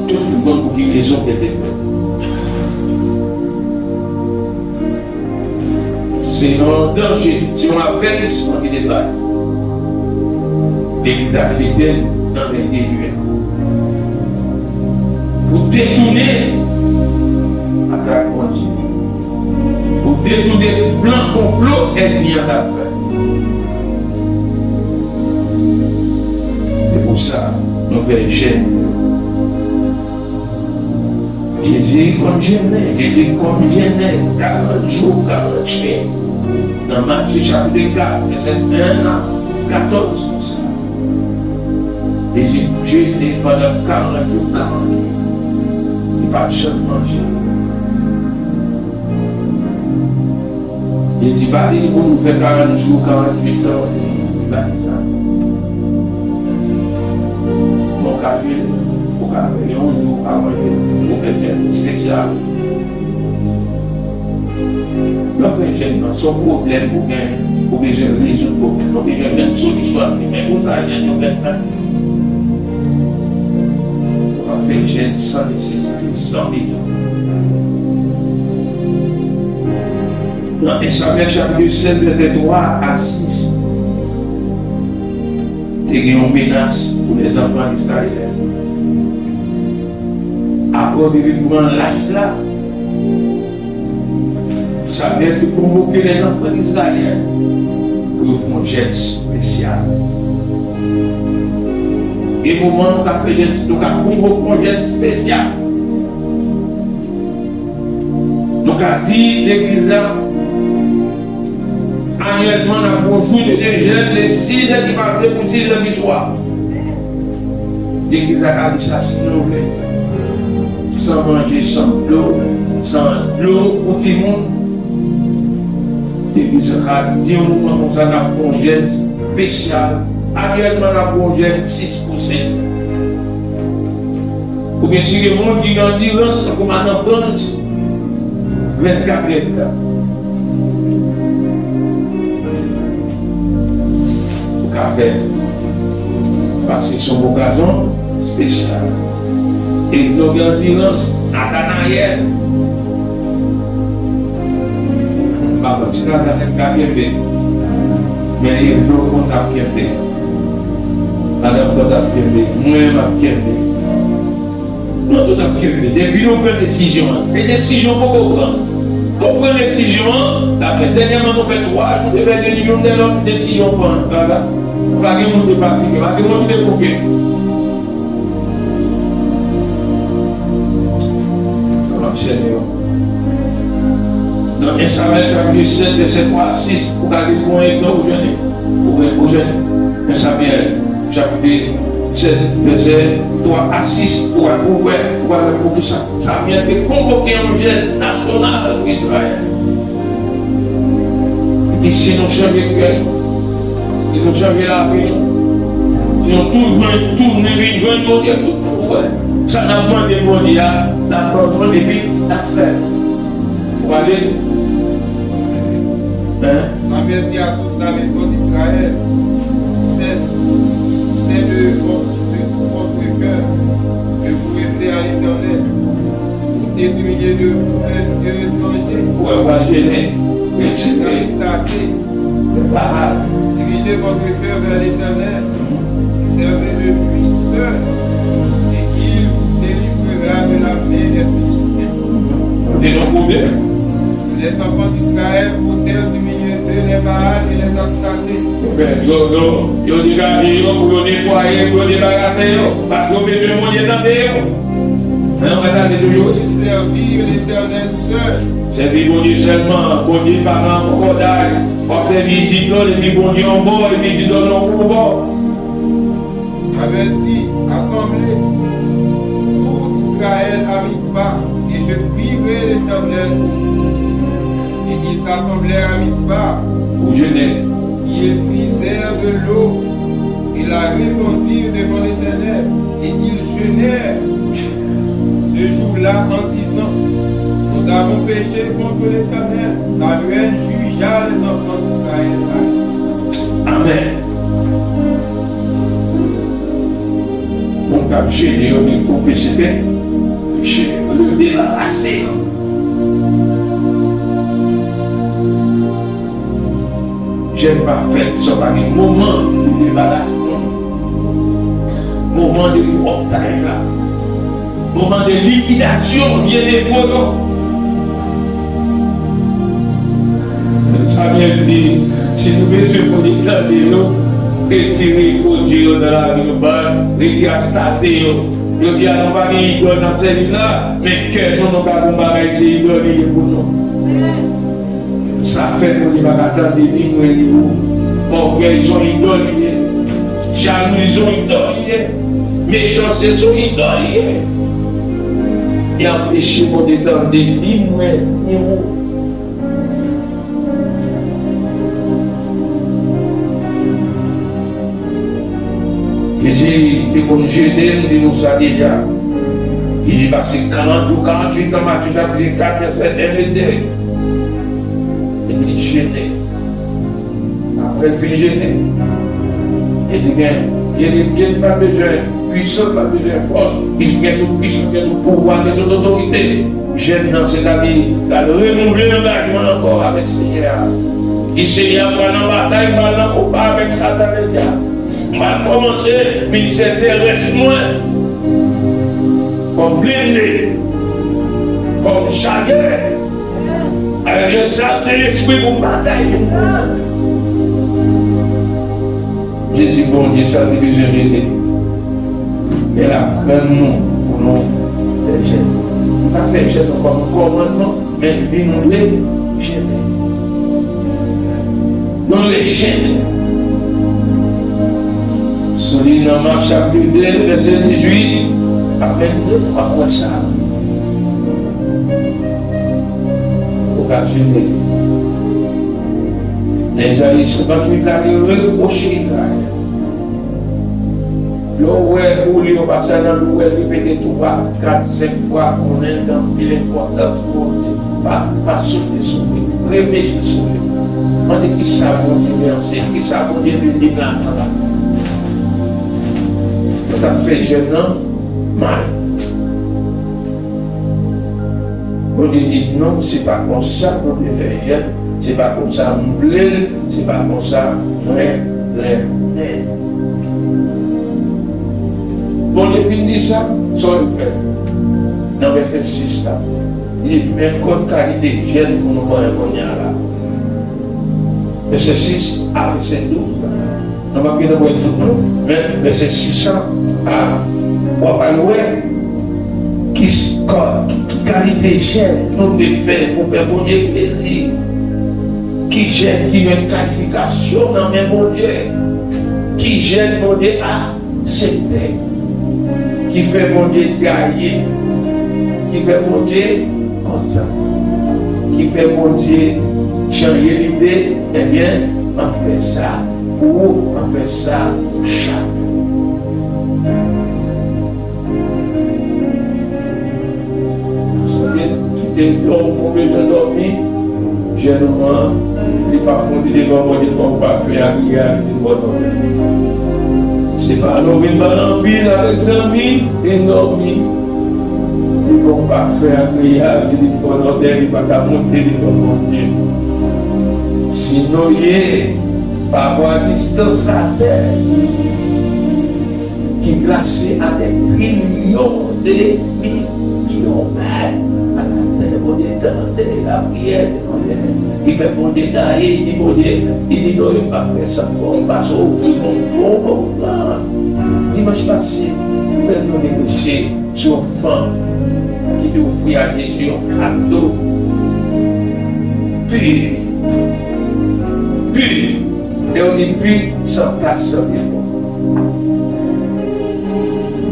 Tout moun konn pou ki rezon ke te fèt. Se yon danje, se yon avètisman ki te bay. Legliz la te mete l nan men deli a. Pou detounen atak Bondye. Pou detounen plan konplo ènmi an t ap fè. Se pou sa, nou fè jèn yo. Jezi kòm jèn, Jezi kòm jèn, karant jou, karant nuit. Nan Matye chapit kat, vèsè en a katòz, konsa. Jezi jene pandan karant jou, karant nuit. Li pa t janm manje. Li di, pa li pou nou fè karant jou, karant nuit san manje. Li pa di sa. Bon, ou ka jene, ou ka fè yon jou ou pa manje, ou fè jèn espesyal. Lè w fè jèn nan, se yon pwoblèm ou gen, ou bezwen rezoud pwoblèm, ou bezwen jwenn solisyon ak li, men pou sa, jèn yo fè sa. Ou ka fè jèn san nesesite, san bezwen. Nan en Samyèl chapit sèt, vèsè twa a sis, te gen yon menas pou lèzanfan Izrayèl. Apre yo te vin pran lach la, Samyèl te konvoke lèzanfan Izrayèl pou yo fè yon jèn espesyal. Gen moman nou ka fè jèn, nou ka konvoke yon jèn espesyal. Nou ka di legliz la, anyèlman, n ap gen yon jounen de jèn de sis è di maten pou sis è di swa. Legliz la ka di sa si nou vle. San manje, san dlo, san dlo pou timoun. Legliz la ka di yon moman konsa, n ap gen yon jèn espesyal. Anyèlman, n ap gen yon jèn sis pou sis. Oubyen si gen moun ki gen andirans, tankou madan Frantz, vennkat èdtan. Ou ka fè l. Paske se yon okazyon espesyal. E nou gen andirans, Natanayèl. M pa konn si Natanayèl ka kenbe. Men Evlo konn ap kenbe. Madan Frantz ap kenbe. Mwen menm ap kenbe. Nou tout ap kenbe. Depi nou pran desizyon an, e desizyon poko pran. Kou pran desizyon an, l ap fèt. Dènyèman, nou fè twa jou de vèyè de nuit, youn dèyè lòt, desizyon pran. Pa la. Pa gen moun ki fatige, pa gen moun ki debouke. N ap sèvi yo. Nan en Samyèl chapit sèt, vèsè twa a sis, ou ka li pou yon egzanp, ou jwenn li. Ou wè, ou jwenn en Samyèl chapit sèt, vèsè twa a sis, ou wè, ou wè, ou wè poukisa Samyèl te konvoke yon jèn nasyonal pou Izrayèl. Epi si nou chanje kè nou, si nou chanje lavi nou, si nou tou jwenn, tounen vin jwenn Bondye, tout, ou wè, sa n ap mande Bondye a, n ap mande epi n ap fè. Ou pa li? Hein? Samyèl di a tout la maison d'Israël, si c'est, si c'est de votre, de tout votre cœur que vous revenez à l'Éternel, ôtez du milieu de vous un dieu étranger, ouais, ouais, je l'ai, je l'ai, les Astartés, dirigez votre cœur vers l'Éternel, servez-le lui seul, et il vous délivrera de la main des Philistins. Kote nou koube? Les enfants d'Israël ôtèrent du milieu d'eux les Baals et les Astartés. Yo, yo, yo degaje yo pou yo netwaye, pou yo debarase yo, paske yo bezwen Bondye tande yo. Men nou mèt ale toujou. Ils servirent l'Éternel seul. Sèvi Bondye sèlman, Bondye pa nan kòkòday. W ap sèvi zidòl, epi Bondye yon bò, epi zidòl yon lòt bò. Samyèl di, assemblez tout Israël à Mitzpah, et je prierai l'Éternel pour vous. Et Ils s'assemblèrent à Mitspa, où jeûnèrent, ils puisèrent de l'eau, et la répandirent devant l'Éternel, et ils jeûnèrent ce jour-là en disant, nous avons péché contre l'Éternel. Samuel jugea les enfants d'Israël. Amen. Moun k ap jene yo, li konfese, peche yo, yo debarase yo. Jèn pa fèt san pa gen moman pou debarase moun. Moman de pou otaj la. Moman de likidasyon vye depo yo. Samyèl di, si nou bezwen pou li tande nou, retire pwodui yo nan lavi nou, ban, retire astate yo. Yo di a nou pa gen idòl n ap sèvi la, men kè nou, nou ka gon bagay se idòl li ye pou nou. Sa fè Bondye pa ka tande ni mwen ni ou. Ògèy se yon idòl li ye. Jalouzi se yon idòl li ye. Mechanste se yon idòl li ye. Li anpeche Bondye tande ni mwen ni ou. Jezi te konn jene, m di nou sa deja. Li te pase karant jou, karanntuit tan, Matye chapit kat, vèsè en e de. Epi li jene. Apre l fin jene, li di gen, jene, jene pa bezwen pwisan, pa bezwen fòs. Li gen tout pwisans, gen tout pouvwa, gen tout otorite. Jèn nan, sètadi, l al renouvle angajman l ankò avèk Senyè a. Li di, Senyè a, m pral nan batay, m pral nan konba avèk Satan Ledyab. M pral kòmanse ministè terès mwen. Fò m blende. Fò m chaje. Avèk yon sante lespri pou batay pou mwen. Jezi Bondye sa li bezwen rele. Men l ap tann nou pou nou fè jèn. Nou pa fè jèn ankò, nou kòmandman, men li nou le jèn. Nou le jèn. Si w li nan Mak chapit de, vèsè dizuit a vennde, w ap wè sa. Ou ka jene. Nan Izayi senkantuit la, li repwoche Izrayèl. Lè w wè ou li yon pasaj nan Bib, ou wè l repete twa, kat, senk fwa, konnen l gen anpil enpòtans pou Bondye. Pa, pa sote sou li. Reflechi sou li. Mande kisa Bondye vle anseye, kisa Bondye vle di m ladan la. Yo t ap fè jèn nan mal. Bondye di non, se pa konsa Bondye fè jèn, se pa konsa m vle l, se pa konsa mwen renmen l. Bondye fin di sa, sa w fè? Nan vèsè sis la, li di menm kòd kalite jèn pou nou konnen kounye a la. Vèsè sis a vèsè douz la. Nou p ap gentan wè tout non, men vèsè sis an a, w ap al wè ki, ki, ki kalite jèn nou dwe fè pou fè Bondye plezi. Ki jèn ki jwenn kalifikasyon nan men Bondye? Ki jèn Bondye aksepte? Ki fè Bondye gaye? Ki fè Bondye kontan? Ki fè Bondye chanje lide? Ebyen, m ap fè sa pou ou, m ap fè sa pou chak. Sonje, si te yon moun bezwen dòmi, jènouman, li p ap monte devan Bondye kòm pafen agreyab, li te bò dòmi. Se pa lè w vin pale anpil avèk zanmi, vin dòmi. Li kòm pafen agreyab, li vin bò dòmi, li pa ka monte devan Bondye. Si nou ye, pa rapò a distans latè, ki plase avèk trilyon de mil kilomèt alatè, Bondye tande lapriyè de Bondye. Li fè Bondye gaye, li di Bondye, li di non, yo pa fè sa ankò, m pase ofri yon bon ofrann. Dimanch pase, frè nou te preche sou yon fanm ki te ofri a Jezi yon kado pi, pi, lè yo di pi, san tach, san defo.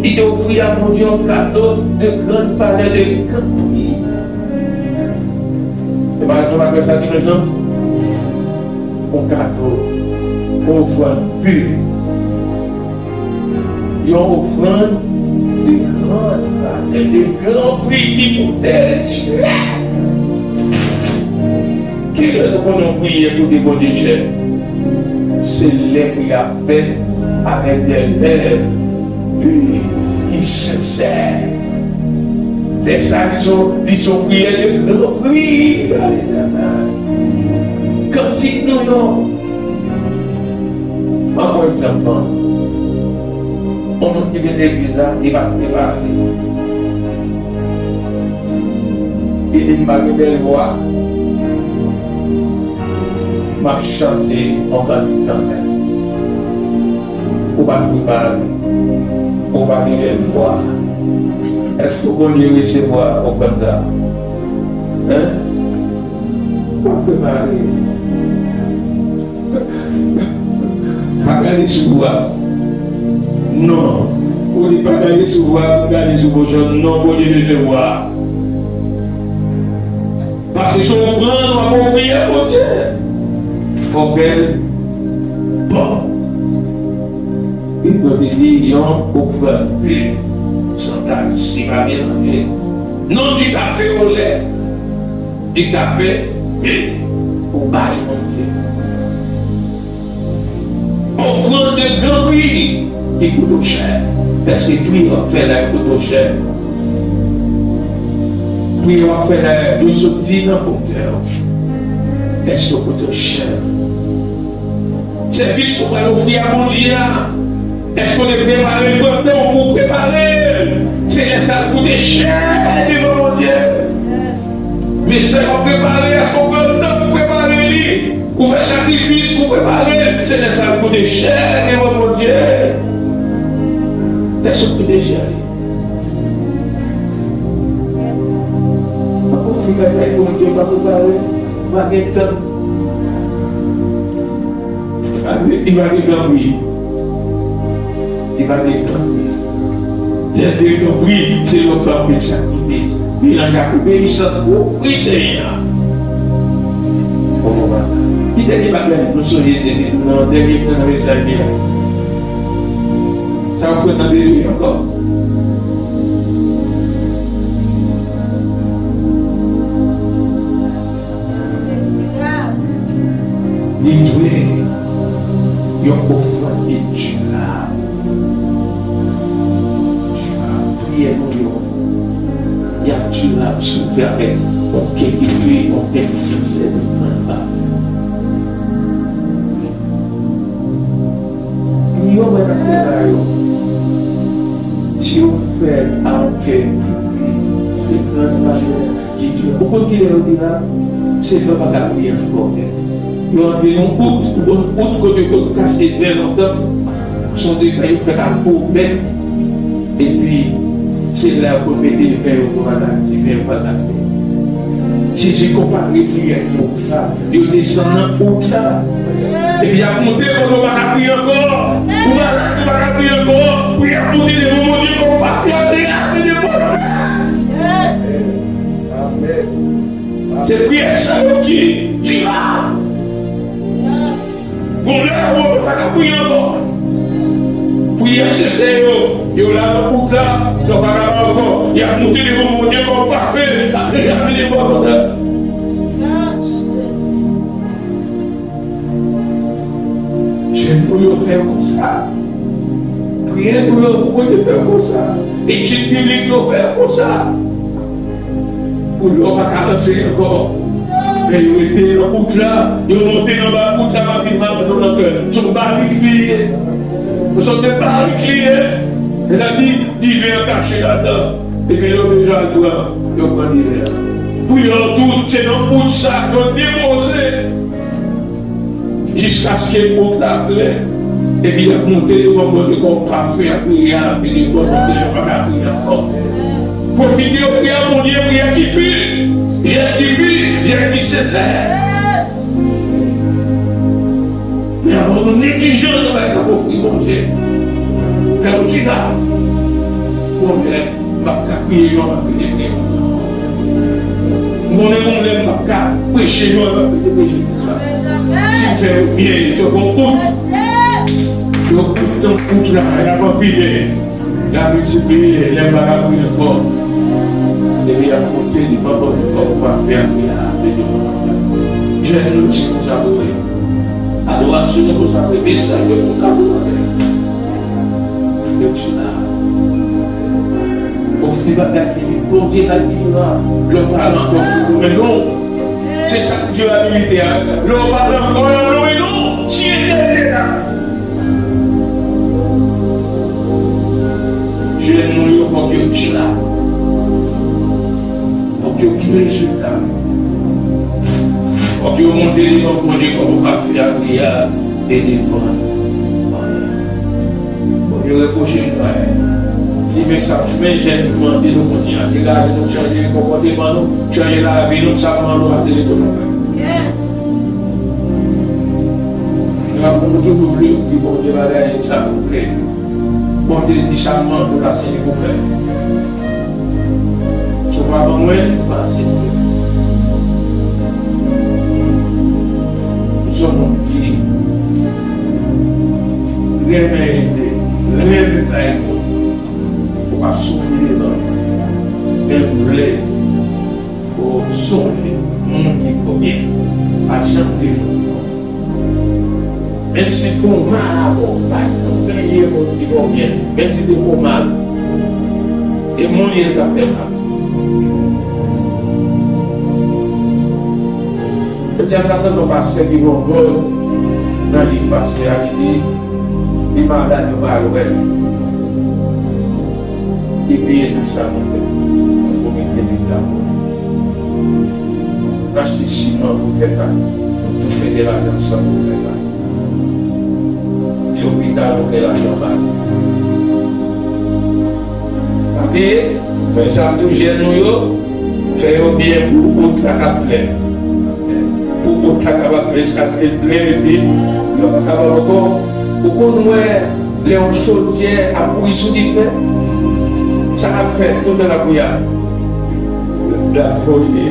Li te ofri a Bondye yon kado de grann valè, de gran pri. Malgre, malgre sa ki menm jan, yon kado, yon ofrann pi, yon ofrann de gran valè, de gran pri ki koute chè. Kilè nou konnen yon priyè koute Bondye chè? Se lè priyè a fèt avèk de lèv pi ki sensè. Lè sa a, li se yon, li se yon priyè de gran pri. Kantik nou yo. Mwen pran egzanp lan. Yon moun ki vin legliz la, li pa t prepare. Li di, "M pa gen bèl vwa. M ap chante yon kantik kanmenm." Ou pa t prepare. Ou pa gen bèl vwa. Èske w konn resevwa ofrann sa a? Hein? Ou pa t prepare. Pa gade sou vwa. Non. Ou di pa gade sou vwa, pou gade sou kochon. Non, Bondye bezwen vwa. Paske se yon ofrann w ap ofri a Bondye. Fò w fè l bon. Bib la te di yon ofrann pi, san tache, pa melanje. Non, di kafe olè. Li ka fè, men ou bay Bondye. Ofrann de gran pri ki koute w chè. Èske priyè w ap fè la koute w chè? Priyè w ap fè la yo soti nan fon kè w. Èske yo koute w chè? Sèvis ou pral ofri a Bondye a, èske w te prepare l pandan w pou w prepare l? Se lè sa l koute chè devan Bondye. Mesaj w ap prepare, èske w pran tan pou w prepare li? Ou fè sakrifis pou w prepare l? Se lè sa l koute chè devan Bondye. Èske w koute chè li? Pako fin batay pou Bondye pa prepare, pa gen tan. Li pa gen tanpri. Li pa gen tanpri. Lè de tanpri, se yon tanpri sakrifis. Li nan ka obeyisan pou ofri Senyè a. Bon, bon, bon. Ki dènye bagay nou sonje de nou nan dènye nan mesaj li a? Sa w kwè nan Bondye ankò? Li dwe yon ofrann ki dirab. Dirab. Priyè nou yo, y ap dirab si w fè avèk yon kè ki pi, yon kè ki sensè, nou pran pa. Priyè w mwen ap fè la yo, si w fè avèk yon kè ki pi, se gran valè ki di. Ou konn kilè yo di la? Se lè w pa ka priye ankò. Yo antre nan out, ou konn out kote yo konn kache zen lontan. Se yon de zen yo fè ka pwomèt. Epi, se la yo konn mete zen yo pou maladi, zen yo pa t ap fè. Jezi konpare priyè yo. Yo desann nan out la. Epi y ap monte kote w pa ka priye ankò. Ou malad, ou pa ka priye ankò. Pou y ap monte devan Bondye kòm w pa priye, amen. Se priyè sa yo ki dirab. Bon, lè ou pa ka priye ankò. Priyè sensè yo, yo la nan wout la, yo pa ka ankò. Y ap monte devan Bondye kòm pafen, y ap priye, y ap priye pou konsa. Jèn nou yo fè konsa. Priyè nou yo pou Bondye fè konsa. Etid biblik yo fè konsa. Pou yo pa ka ranse ankò. Men yo rete nan wout la, yo monte nan ba wout la, pa vin mal nou nan kè. Se yon barik li ye. Se yon barik li ye. Sètadi, diven an kache ladan. Epi yo deja al pran, yo pran diven an. Pou yo tout, se nan wout sa, yo depoze. Jiskaske wout la plen, epi y ap monte devan Bondye kòm pafen, y ap priye, y ap vini devan Bondye, yo pa ka priye ankò. Pwofite yo priye a Bondye, priyè ki pi, priyè ki pi, priyè ki sensè. Men avan nou neglijan nan bagay n ap ofri Bondye, fè yon ti la. Bondye, m ap ka priye, yo m ap priye, priye. M Konnen gon lè m p ap ka preche, yo p ap rete preche konsa. Si m fè yo byen, yo gon out. Yo out nan out la, y ap anpile. Y ap miltipliye, lè m pa ka priye ankò. Epi y ap monte li, pa bon, li pa, ou pa fè apre a, apre yo. Jèn nou di konsa pou mwen. Adorasyon nou konsa, mesaj yo pou ka pou mwen. Yo di la. Ofri bagay ki Bondye bay ki la. Lè w pale ankò, ou louwe non. Se sa k di abilite a. Lè w pale ankò, yo louwe non. Tye tete la. Jèn nou yo fòk yo di la. Fòk yo gen rezilta. Fòk yo monte devan Bondye kòm ou pa fè a priyè a, e devan Bondye. Yo repwoche m, men li mesaj, men jèn nou mande nou kounye a. Degaje nou, chanje konpòteman nou, chanje lavi nou, sa nou mande w a se retou nou fè. Yes. Nou ap konn toujou vle ofri Bondye bagay sa nou vle. Bondye di sa nou mande w la se li pou fè. Si w pa ban mwen, ou pa aksepte. Ou se yon moun ki renmen ede, renmen bay moun. Ou p ap soufri devan. Men m vle pou w sonje moun ki fè w byen. Pa janm bliye moun ki fè w byen. Menm si fè w mal avè w, pa janm bliye moun ki fè w byen. Menm si te fè w mal, e moun li ye l t ap fè mal. Jodi a m t ap tande yon pastè ki gen yon vlòg nan liv pase a, li di, li malad, yo pa al wè l. Li peye tout sa nou fè pou komite legliz la pou nou. Nou achte siman pou fè sa. Nou tout mete lajan ansanm pou fè sa. Lopital, nou gen lajan ba yo. Pa bliye, men sa tou jèn nou yo, fè yo byen pou out la k ap plen. Pou out la kapab plen jiskaske l plen, epi yo pa kapab ankò. Ou konn wè lè yon chodyè ap bouyi sou dife, sa k ap fèt toutan l ap bouyi a? L ap voye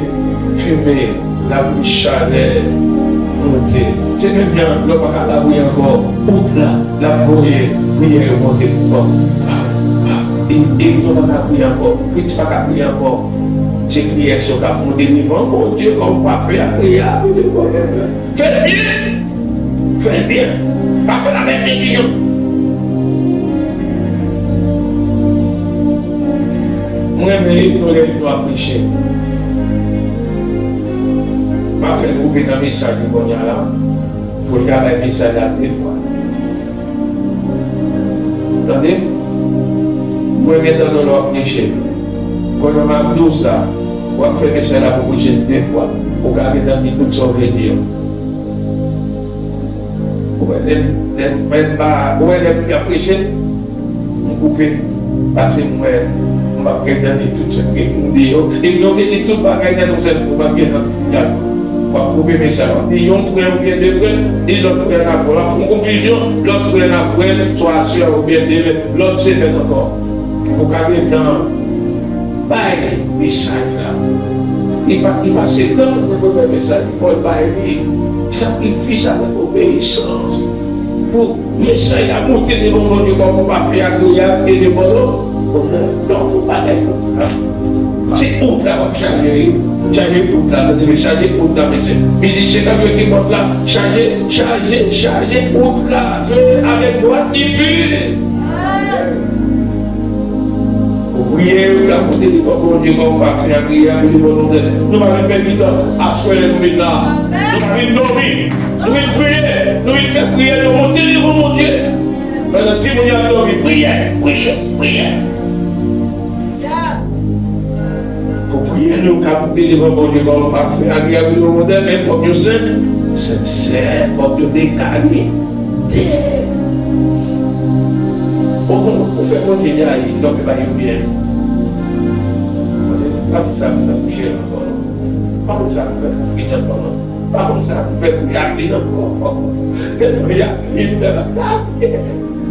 fimen, l ap voye chalè monte. Se menm jan lè w pa ka labouyi ankò, out la, l ap voye priyè yo monte pou kò w. E, e nou pa ka priye ankò, Fritz pa ka priye ankò. Se priyè sa yo k ap monte devan Bondye kòm pafen a priye a, Bondye konn. Fè l byen! Fè l byen! Pa fè l avèk neglijans. Mwen renmen nou lè nou ap preche. M ap fè l koupe nan mesaj li kounye a la. Fò l ka bay mesaj la de fwa. Tande? Mwen gen tande lè w ap preche. Kòm m ap di w sa, w ap fè mesaj la pou preche de fwa. Ou ka gentan di tout sa w vle di yo. Ou wè, lè m, lè m, lè m pa, ou wè, lè m ap preche, m koupe. Paske m wè, m p ap gentan di tout sa k gen pou m di yo. E yo te di tout bagay nan yon sèl kou, m ap gentan di. W ap koupe mesaj la. Di yon pwen oubyen de pwen, di lòt pwen la, w ap fè yon konklizyon, lòt pwen la, pwen, swa aswè oubyen demen, lòt semèn ankò. Ou ka gentan bay mesaj la. Li pa, li pase tan pou l bay mesaj, fò l bay li. Sakrifis avèk obeyisans. Pou mesaj la monte devan Bondye kòm yon pafen agreyab e devan l. Donk, yon bagay konsa. Se out la w ap chaje, wi. Chaje out la, tande, chaje out la, mesye. Mizisyen k ap jwe kibòd la, chaje, chaje, chaje out la. Jwe avèk dwat epi. Ou priye, ou ka monte devan Bondye kòm pafen agreyab e devan lotèl. Nou pa vin pèdi tan. Aswè lè nou vin la, nou pa vin dòmi. Nou vin priye. Nou vin fè priyè nou monte devan Bondye. Pandan timoun yo ap dòmi, priye, priye, priye. Pou priye nou ka monte devan Bondye kòm pafen agreyab e devan lotèl, men fòk yo sen, sensè, fòk yo de kalite. Ou konn, ou fè Bondye gaye, lè w fè bagay yo byen. Bondye pa konn sa pou fè kouche ankò, non. Pa konn sa pou fè fè kouche ankò, non. Pa konn sa pou fè pou y ap vin ankò. Tèlman y ap vin,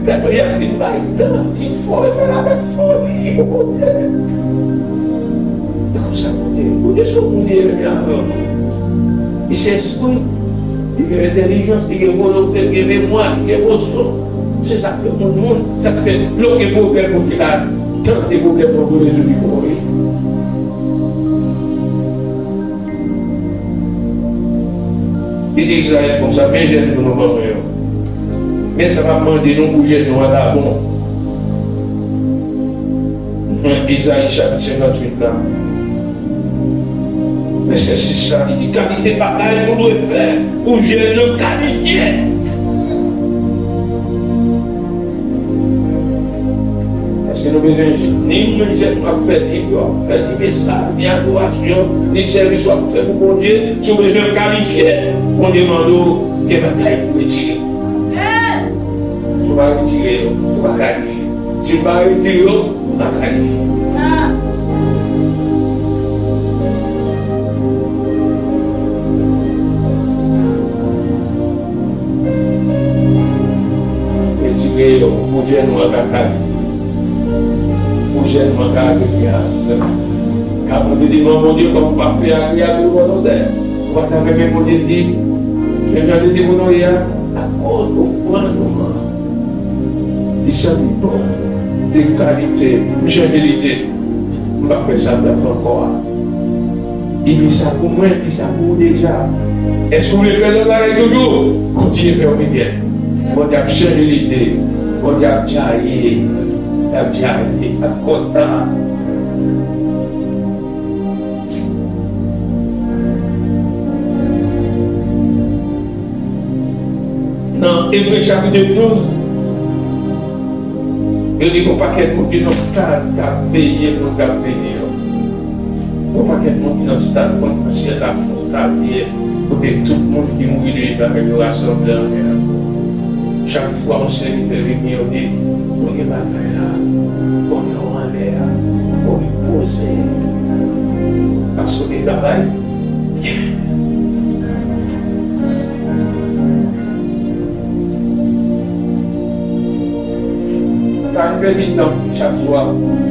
tèlman y ap vin bay tan, li fò, e fè l avèk foli pou Bondye. Sa Bondye ye. Bondye se yon moun li ye menm jan avè w. Li se espri. Li gen entèlijans, li gen volonte, li gen memwa, li gen emosyon. Se sa k fè moun moun. Sa k fè lè w gen pwoblèm, Bondye ka tande pwoblèm ou pou rezoud li pou ou. Li di Izrayèl konsa, men jèn nou ban mwen yo. Men sa m ap mande nou pou jèn nou an ta bon. Nan Ezayi chapit senkantuit la, vèsè sis la, li di, kalite bagay nou dwe fè pou jèn yo kalifye. Èske nou bezwen jèn? Ni menm jèn w ap fè, ni yo ap fè, ni mesaj, ni adorasyon, ni sèvis w ap fè pou Bondye, si w bezwen kalifye, Bondye mande w gen bagay pou retire. Si w pa retire yo, ou pa kalifye. Si w pa retire yo, ou pa kalifye. Retire yo pou jèn nou an ka kalifye. Pou jèn nou an ka agreya. Ka monte devan Bondye kòm pafè agreya pou volontè. Ou pa ta renmen Bondye di, jan Bondye di pou nou ye a, akoz ofrann nou an, li santi bon, de kalite, m chanje lide, m pa fè sa m t ap fè ankò a. Li di sa pou mwen, li di sa pou ou deja. Èske w vle fè lòt bagay toujou? Kontinye fè yo pi byen. Bondye ap chanje lide, Bondye ap djaye, l ap djaye, l ap kontan. Nan Ebre chapit douz, yo di gon pakèt moun ki nan stad k ap veye moun k ap veye yo. Gon pakèt moun ki nan stad, konn nan syèl la, gon stad li ye, kote tout moun ki mouri deja yo rasanble anlè a. Chak fwa yon sèvitè vini, yo di, nou gen bagay la, kote w anlè a, ou repoze, paske w te travay byen. Sa rive piti chak swa,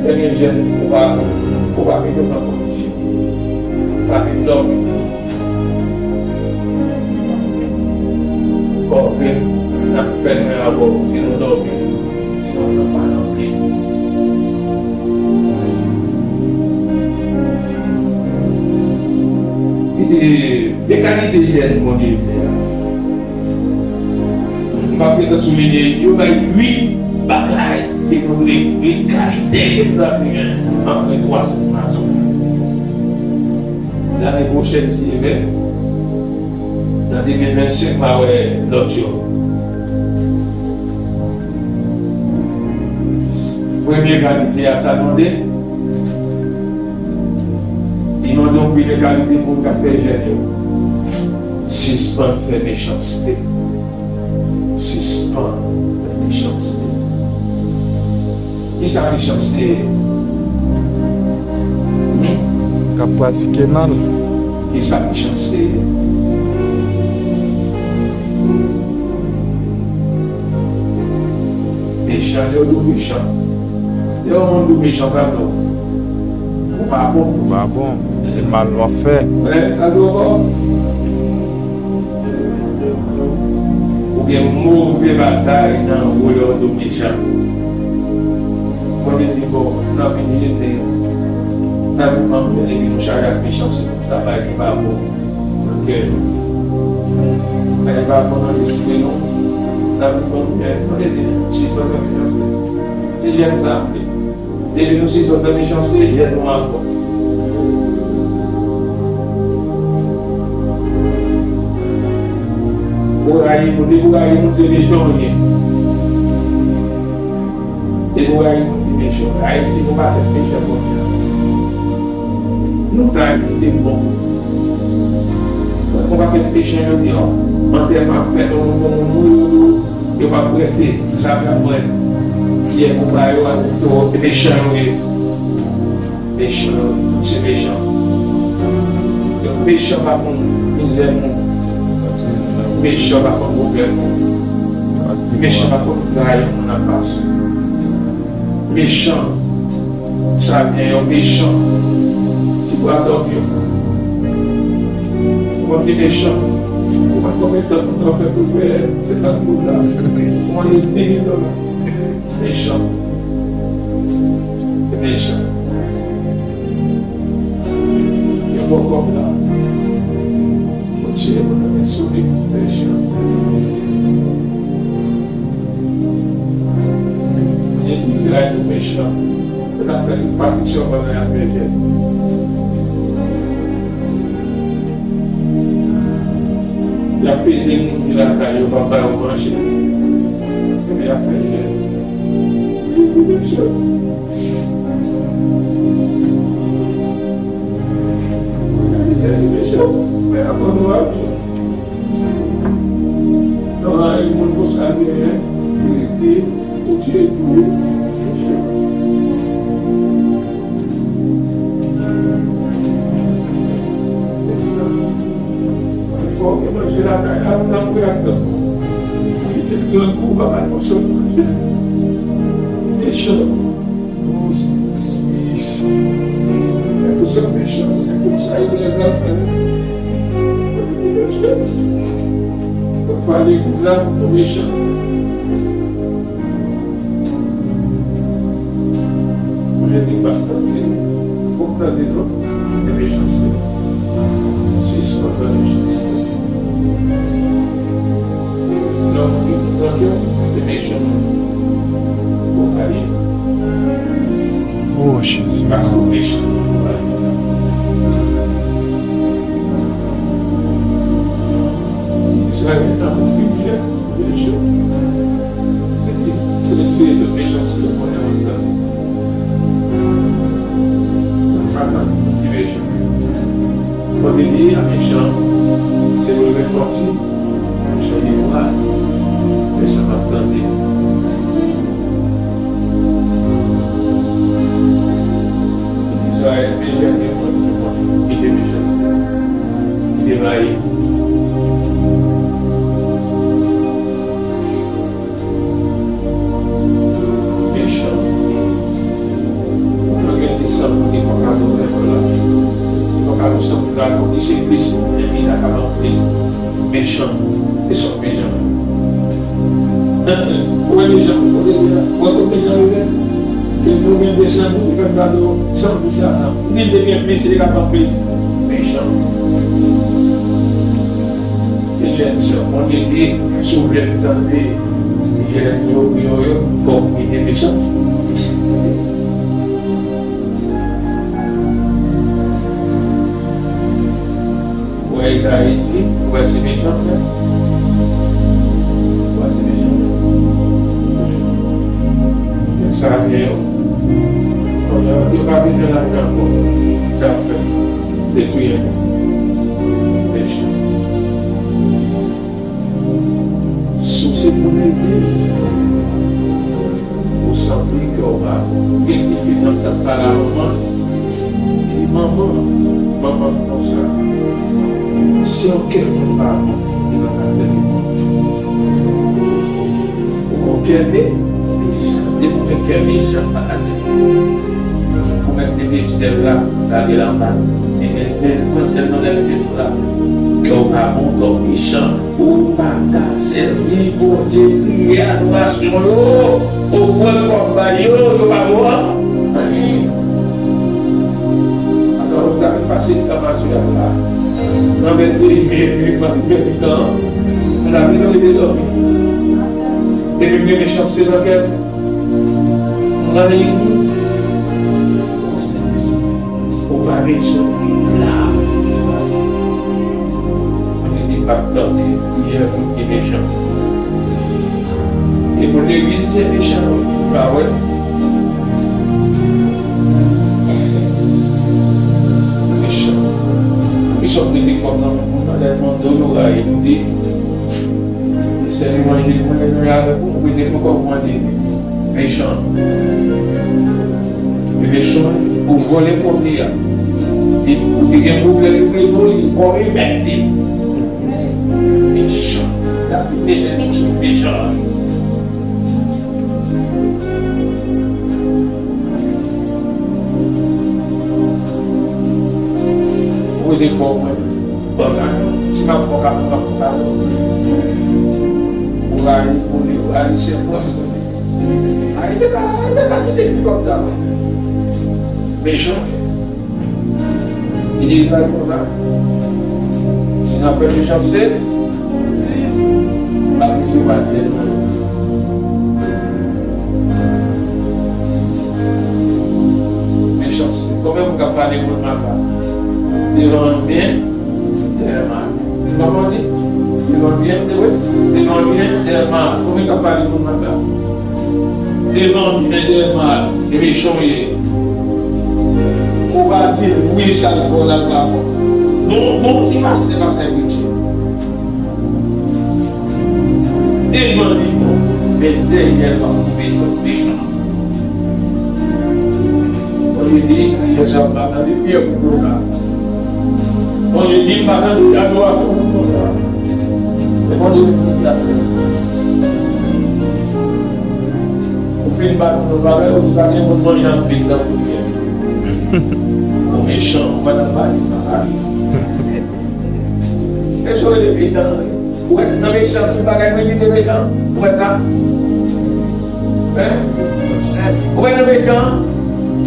lè gen jèn, ou pa, ou pa mete w nan kondisyon. Pa vin dòmi. Kò vre, n ap fè mwen avè w, si nou dòmi, sinon n ap pa nan pye. Li di, de kalite jèn Bondye vle a. M pa pretann soulinye, yo bay uit bagay ke nou vle, uit kalite ke nou ta vle jwenn apre twa sèt mason. Lane pwochèn, si Dye vle, nan de mil vennsenk, m a wè lòt yo. Premye kalite a, sa l mande, li mande yon premye kalite moun k ap fè jèn yo. Sispann fè mechanste. Sispann fè mechanste. Kisa mechanste ye? Hmm? K ap pratike mal. Kisa mechanste ye? Mechan, lè yo di w mechan. Lè yon moun di w mechan, sa vle di ou pa bon. Ou pa bon. E mal w ap fè. Wè, sa di w ankò? Ou gen move bagay nan ou lè yo di w mechan. Bondye di, bon, nan vin jete, nan vin manke, epi nou chaje ak mechanste, tout travay ki pa bon. Paske, men li pa bon nan lespri nou. Sa vle di, bon, men, tande di, si zòt nan finanse. Se jèn sa, depi nou si zòt nan mechanste, jèn nou ankò. Ou rayi moun, depi ou rayi moun, se mechan ou ye. Depi w rayi moun ki mechan, Ayiti gon pakèt mechan kounye a. Nou t Ayiti te bon. Gon pakèt mechan yo di, o, antèman ap fèt, yon nouvo moun mouri, yo p ap rete, sa p ap rete. Yè pou ba yo a, yo mechan yo ye. Mechan, tout se mechan. Mechan pa konn mizè moun. Mechan pa konn pwoblèm moun. Mechan pa konn trayi moun ap pase. Mechan, sa gen yon mechan. Ti Ou pa dòmi. Ou pa vin mechan. Ou pa konbyen tan pou w fè pou w fè se sa pou w la. Ou pa vin mechan. Mechan. Se mechan. Yo bò kòb la. Bondye, mwen renmen souri mechan. Bondye di Izrayèl yo mechan. Yo ta fè tout pati sèlman nan afè jèn. Y ap peze moun ki lakay yo, pa ba yo manje. Epi y ap fè jèn. Li di mechan. Li di mechan. Mwen aprann nou aksyon. Nan yon moun konsa genyen, li rete, Bondye tou. Fò w gen manje lakay la, ou nan priyè ak tan. Ou kite grangou, ou pa bay konsèy manje. Mechan. Mechan. Se pou sa mechan, se pou sa ilegal. Fò pale kout la, mechan. Ou jete pa tande, fòk tande non. Se mechanste. Sispann tande mechanste. Non, non, non, se mechan. Fòk pale. Oh, Jezi. Paske w mechan. Izrayèl nan konfizyon, mechan. Retire tout mechanste nan kè nou. Pa tann moun ki mechan. Fò w di a mechan, se pou l reflèti, mechan li vwa, men sa p ap tande. Izrayèl te janbe kont pou kont, kite mechanste, kite rayi. Mechan. Ou pa gen desann moun ki fè kado rèv la. Ki fè kado san pou kado, ki se plis, men li la ka ban plis. Mechan. Se sòt mechan. Ou wè mechan, ou wè kot mechan rive? Ke nou gen desann moun ki fè kado san pou kado. Ni de gen plis, li ka ban plis. Mechan. Senyè, se yon Bondye ki, si w vle m tande, jèn yo, yo, yo, fòk kite mechanste. Ou wè eta Ayiti, ou wè se mechan, frè. Ou wè se mechan. Men sa gen yo. Kounye a, yo pa vin nan lajan ankò. Sa fè. Detwi anpil. Mechan. Si w se moun legliz, ou santi kè w pa bon. Gen ti fi nan k ap pale a manman l, li di, "Manman, manman m konsa." Si yon kè moun pa bon, li pa ka fè li bon. Ou gon kè mechan, depi w gen kè mechan, pa ka fè li bon. Ou menm depi estèl la, sa gen anba. Li gen defanse nan lè mete sou la. Kè w pa bon, kè w mechan. Ou pa ka sèvi Bondye, priye adorasyon yo. Ofrann w ap bay yo, yo pa bon anyen. Atò, ou ta pase tan mache a la. Nan vennde je, je, je, je, tan. Nan lavi, nan rete dòmi. Depi m gen mechanste nan kè m, mwen, ou pa bezwen viv la. Mwen te pa tande priyè moun ki mechan. E pou legliz te mechan, ou pa wè. Mechan. Pou kisa w prete kòb nan men moun nan, lè l mande w, yo rayi, nou di, se sèl evanjil mwen renmen avèk ou, nou prete pou kòb mande. Mechan. Li mechan, ou vòlè kòb li a. Li, ou te gen pwoblèm, li prete w li, fò remèt li. Mechan. L ap vin mechan, mechan. Efò mwen, ban m lajan. Si m ap fè kado, m ap fè kado. Ou rayi pou li, ou rayi se fò. Ayisyen pa, Ayisyen pa kite fi kòm sa, non. Mechan. Li di sa konsa. Si n ap fè mechanste, pa di se pa tèt mwen. Mechanste. Konbyen moun k ap pale moun mal la? Devan byen, dèyè mal. Kòman di? Devan byen, devan byen, dèyè mal. Konbyen k ap pale moun mal la? Devan byen, dèyè mal. E mechan w ye. Ou pa di wi, sa l fè w la, l pa bon. Bon, bon, ti pastè, pastè Richie. Devan li bon, men dèyè l ap koupe tout mechan. Bondye di, priyè sa m pa tande priyè pou moun la. Bondye di, m pa tande adorasyon pou moun la. Se Bondye ki di sa. Ou fin bat yon bagay, ou pa gen moun manje anpil nan priyè. Ou mechan, ou pa nan pale, pa pale. Èske w rele petan? Ou wè nan mechan, tout bagay mwen li te mechan. Ou wè sa? Hein? Ou wè nan mechan,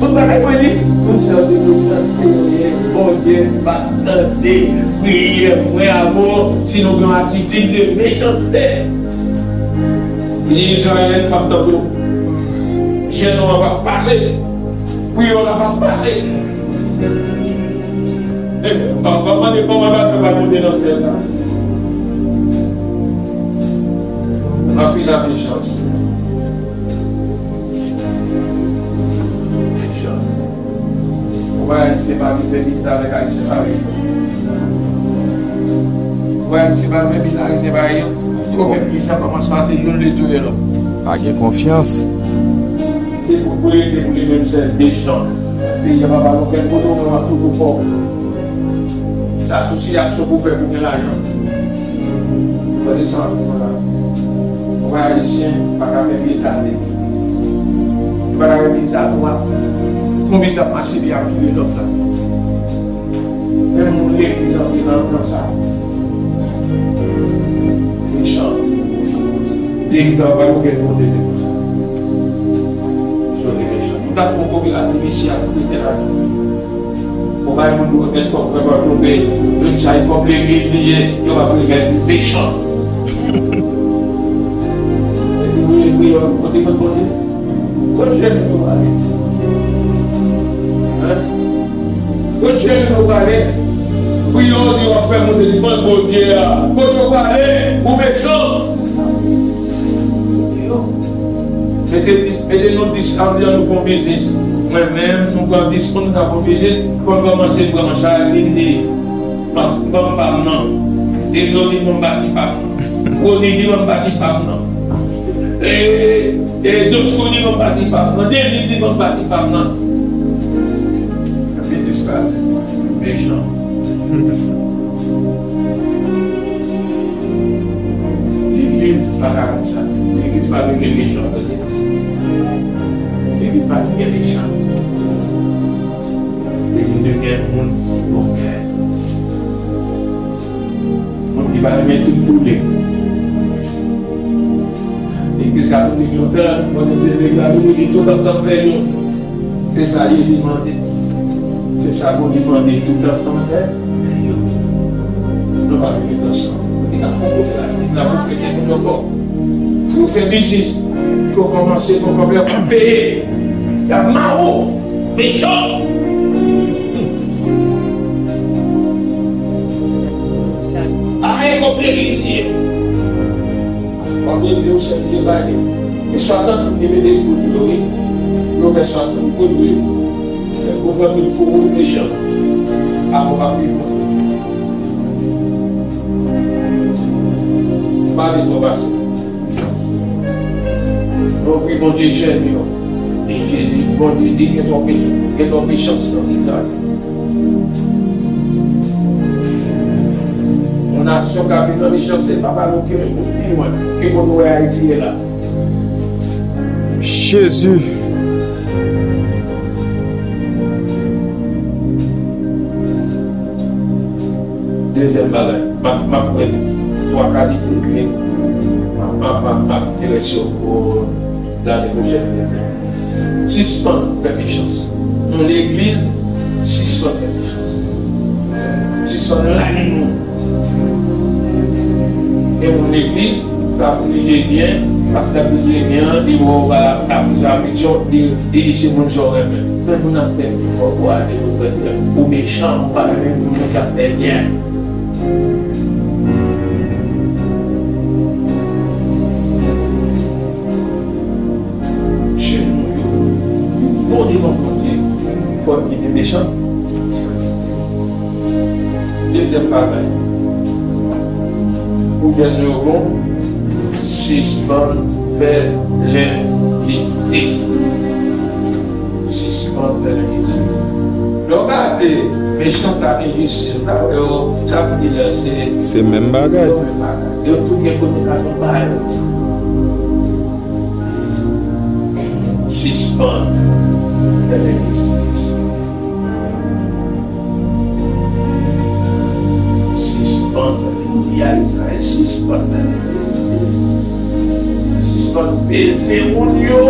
tout bagay mwen li. Tout sa se mechanste yo ye. Bondye pa tande priyè mwen avè w si nou gen yon atitid de mechanste. Li di Izrayèl, m ap tande w. Jènò a p ap pase. Priyè w la p ap pase. E, m ap mande kòman bagay yo va tonbe nan syèl la. Anpil la mechanste. Mechanste. Ou pa Ayisyen pa vin fè biznis avèk Ayisyen parèy. Ou pa Ayisyen pa fè biznis Ayisyen parèy. Ou fè biznis sa kòmanse pase youn le touye lòt. Pa gen konfyans. Se pou pou rete pou li menm sèl mechan. Peyi a pa ba l okenn kote, ou menm w ap toujou fò. Se asosyasyon pou fè pou gen lajan. Tande sa w ap di mwen la. Yon Ayisyen pa ka fè pye sa l te di. Li pa ka fè pye sa tou a. Konbyen sa ap mache li ap touye lòt la. Menm moun legliz antre nan, nan sa. Mechan. Legliz la pa gen kote de konsa. Misyon de mechan. Nou ta fè yon kooperativ isi a pou te la. Ou bay moun pou remèt kòb, fè kòb tonbe. Moun sa e kòb legliz li ye, yo ap remèt mechan. Epi ou ye, ou ye, kote, kote, kote? Kot jèn yo pale? Hein? Kot jèn yo pale? Priyè w di w ap fè monte devan Bondye a. Kot yo pale? Ou mechan. Mete dis, mete non dis andedan nou fè yon biznis. Mwen menm, nou pran dis moun ka fè yon biznis. Kòm kòmanse pran chay, vin di, ban m pa m nan. Devlo di ban m pa ti pa m nan. Roni di ban m pa ti pa m nan. E, e, Dosko di ban m pa ti pa m nan. Denis di ban m pa ti pa m nan. Epi disparet. Mechan. Legliz pa ka konsa. Legliz pa vle gen mechan. Legliz pa vle gen mechan. Legliz vle gen moun ki bon kè. Moun ki pa renmen tout boule. Legliz katolik lontan, mwen te vle vle gade li tout ansanm fè youn. Se sa Jezi mande. Se sa Bondye mande tout ansanm fè youn. Nou pa vin tout ansanm. Li ka fè kote la, li ka fè kote moun yo fò. Pou yo fè biznis, pou yo kòmanse, pou yo kòmanse, pou peye. Y ap mare w. Mechan. Amen, konprann li ye. W ap rele yo sèvi yo bay li. E Satan tou ki mete li pou li, yo fè Satan pou li. Ou pran tout pou ou, mechan. Avan w ap viv. Pale twò pase. Yo pri Bondye jèn yo. E Jezi, Bondye di gen twòp mechan, gen twòp mechanste nan vil la. Yon nasyon k ap viv nan mechanste pa ba nou okenn resous pi lwen ke kote w wè Ayiti ye la. Jezi. Dezyèm bagay, m ap, m ap pran twa kalite ke m ap, m ap, m ap, m ap enterese w pou lane pwochèn. Sispann fè mechanste. Nou legliz, sispann fè mechanste. Sispann rayi moun. Gen moun legliz, sa pou li byen, pastè pou li byen, li wè w pa la, ap sa, li, li, li se moun sa w renmen. Men moun ap fè efò pou ale, ou fè, ou mechan, ou pa renmen moun k ap fè byen. Jenou yo bon devan Bondye, fò n kite mechan. Dezyèm bagay, pou jenou yo bon, sispann fè lenjistis. Sispann fè enjistis. Lè w gade mechanste ak enjistis, w ta wè yo, sa vle di lè se, se menm bagay. Yo menm bagay. Yo tou gen kote k ap ba yo. Sispann fè enjistis. Sispann fè enjistis. Sispann fè enjistis. Sispann peze moun yo.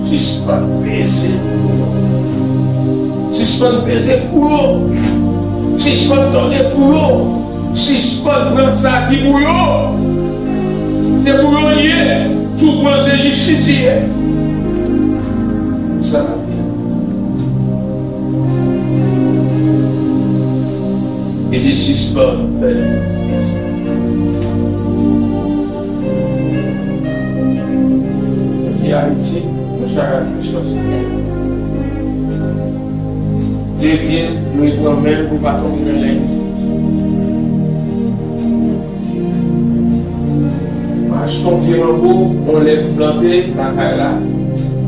Sispann peze pou yo. Sispann peze pou yo. Sispann tòde pou yo. Sispann pran sa ki pou yo. Se pou yo li ye. Si w pran, se jistis li ye. Sa l ap di. Li di sispann fè enjistis. Depi Ayiti, nou chak ap jwe sòsye. Leve, dwe pran men l pou pa tonbe nan lenjistis. M achte yon pye mango, yon lè m plante lakay la, m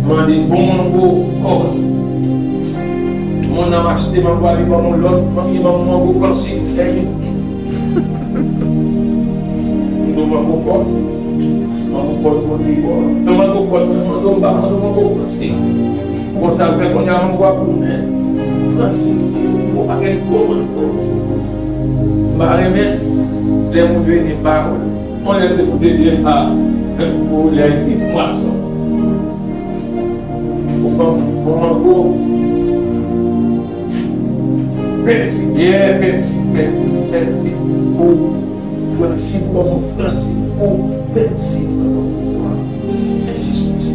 mande bon mango kòd. Moun nan m achte mango a, li ban m yon lòt, li ban m yon mango fransi, enjistis. M di w mango kòd. Mango kòd, mango kòd. Nan mango kòd, mwen mande w, m pa mande w mango fransi. Bon, sa l fè kounye a, mango a pou mwen. Fransi, yon pakèt gwo mango. M pa renmen lè moun vini, m pa renmen. Mwen lè te koute byen, a, pou lè ki pwason. Ou ban m bon mango. Pèsi, yeah, pèsi, pèsi, pèsi. Pou Fransi, pou ban m fransi, pou pèsi. Enjistis.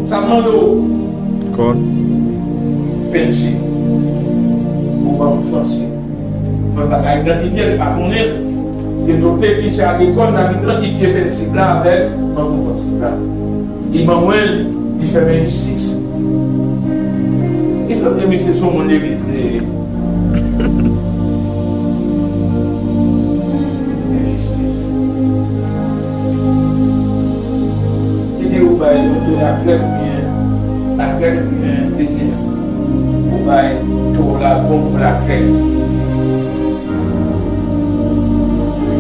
Sa m mande w. Kòd. Pèsi. Pou ban m fransi. Mwen pa ka idantifye l, pa konnen l. Se doktè ki se agrikòl, n ap idantifye pèsi la avèk mango fransi la. Li ban mwen l, li fè m enjistis. Li sanble misye se yon moun legliz li ye. Enjistis. Li di ou bay yon tou lakrèk oubyen, lakrèk oubyen dezeyans. Ou bay tou la bon pou lakrèk.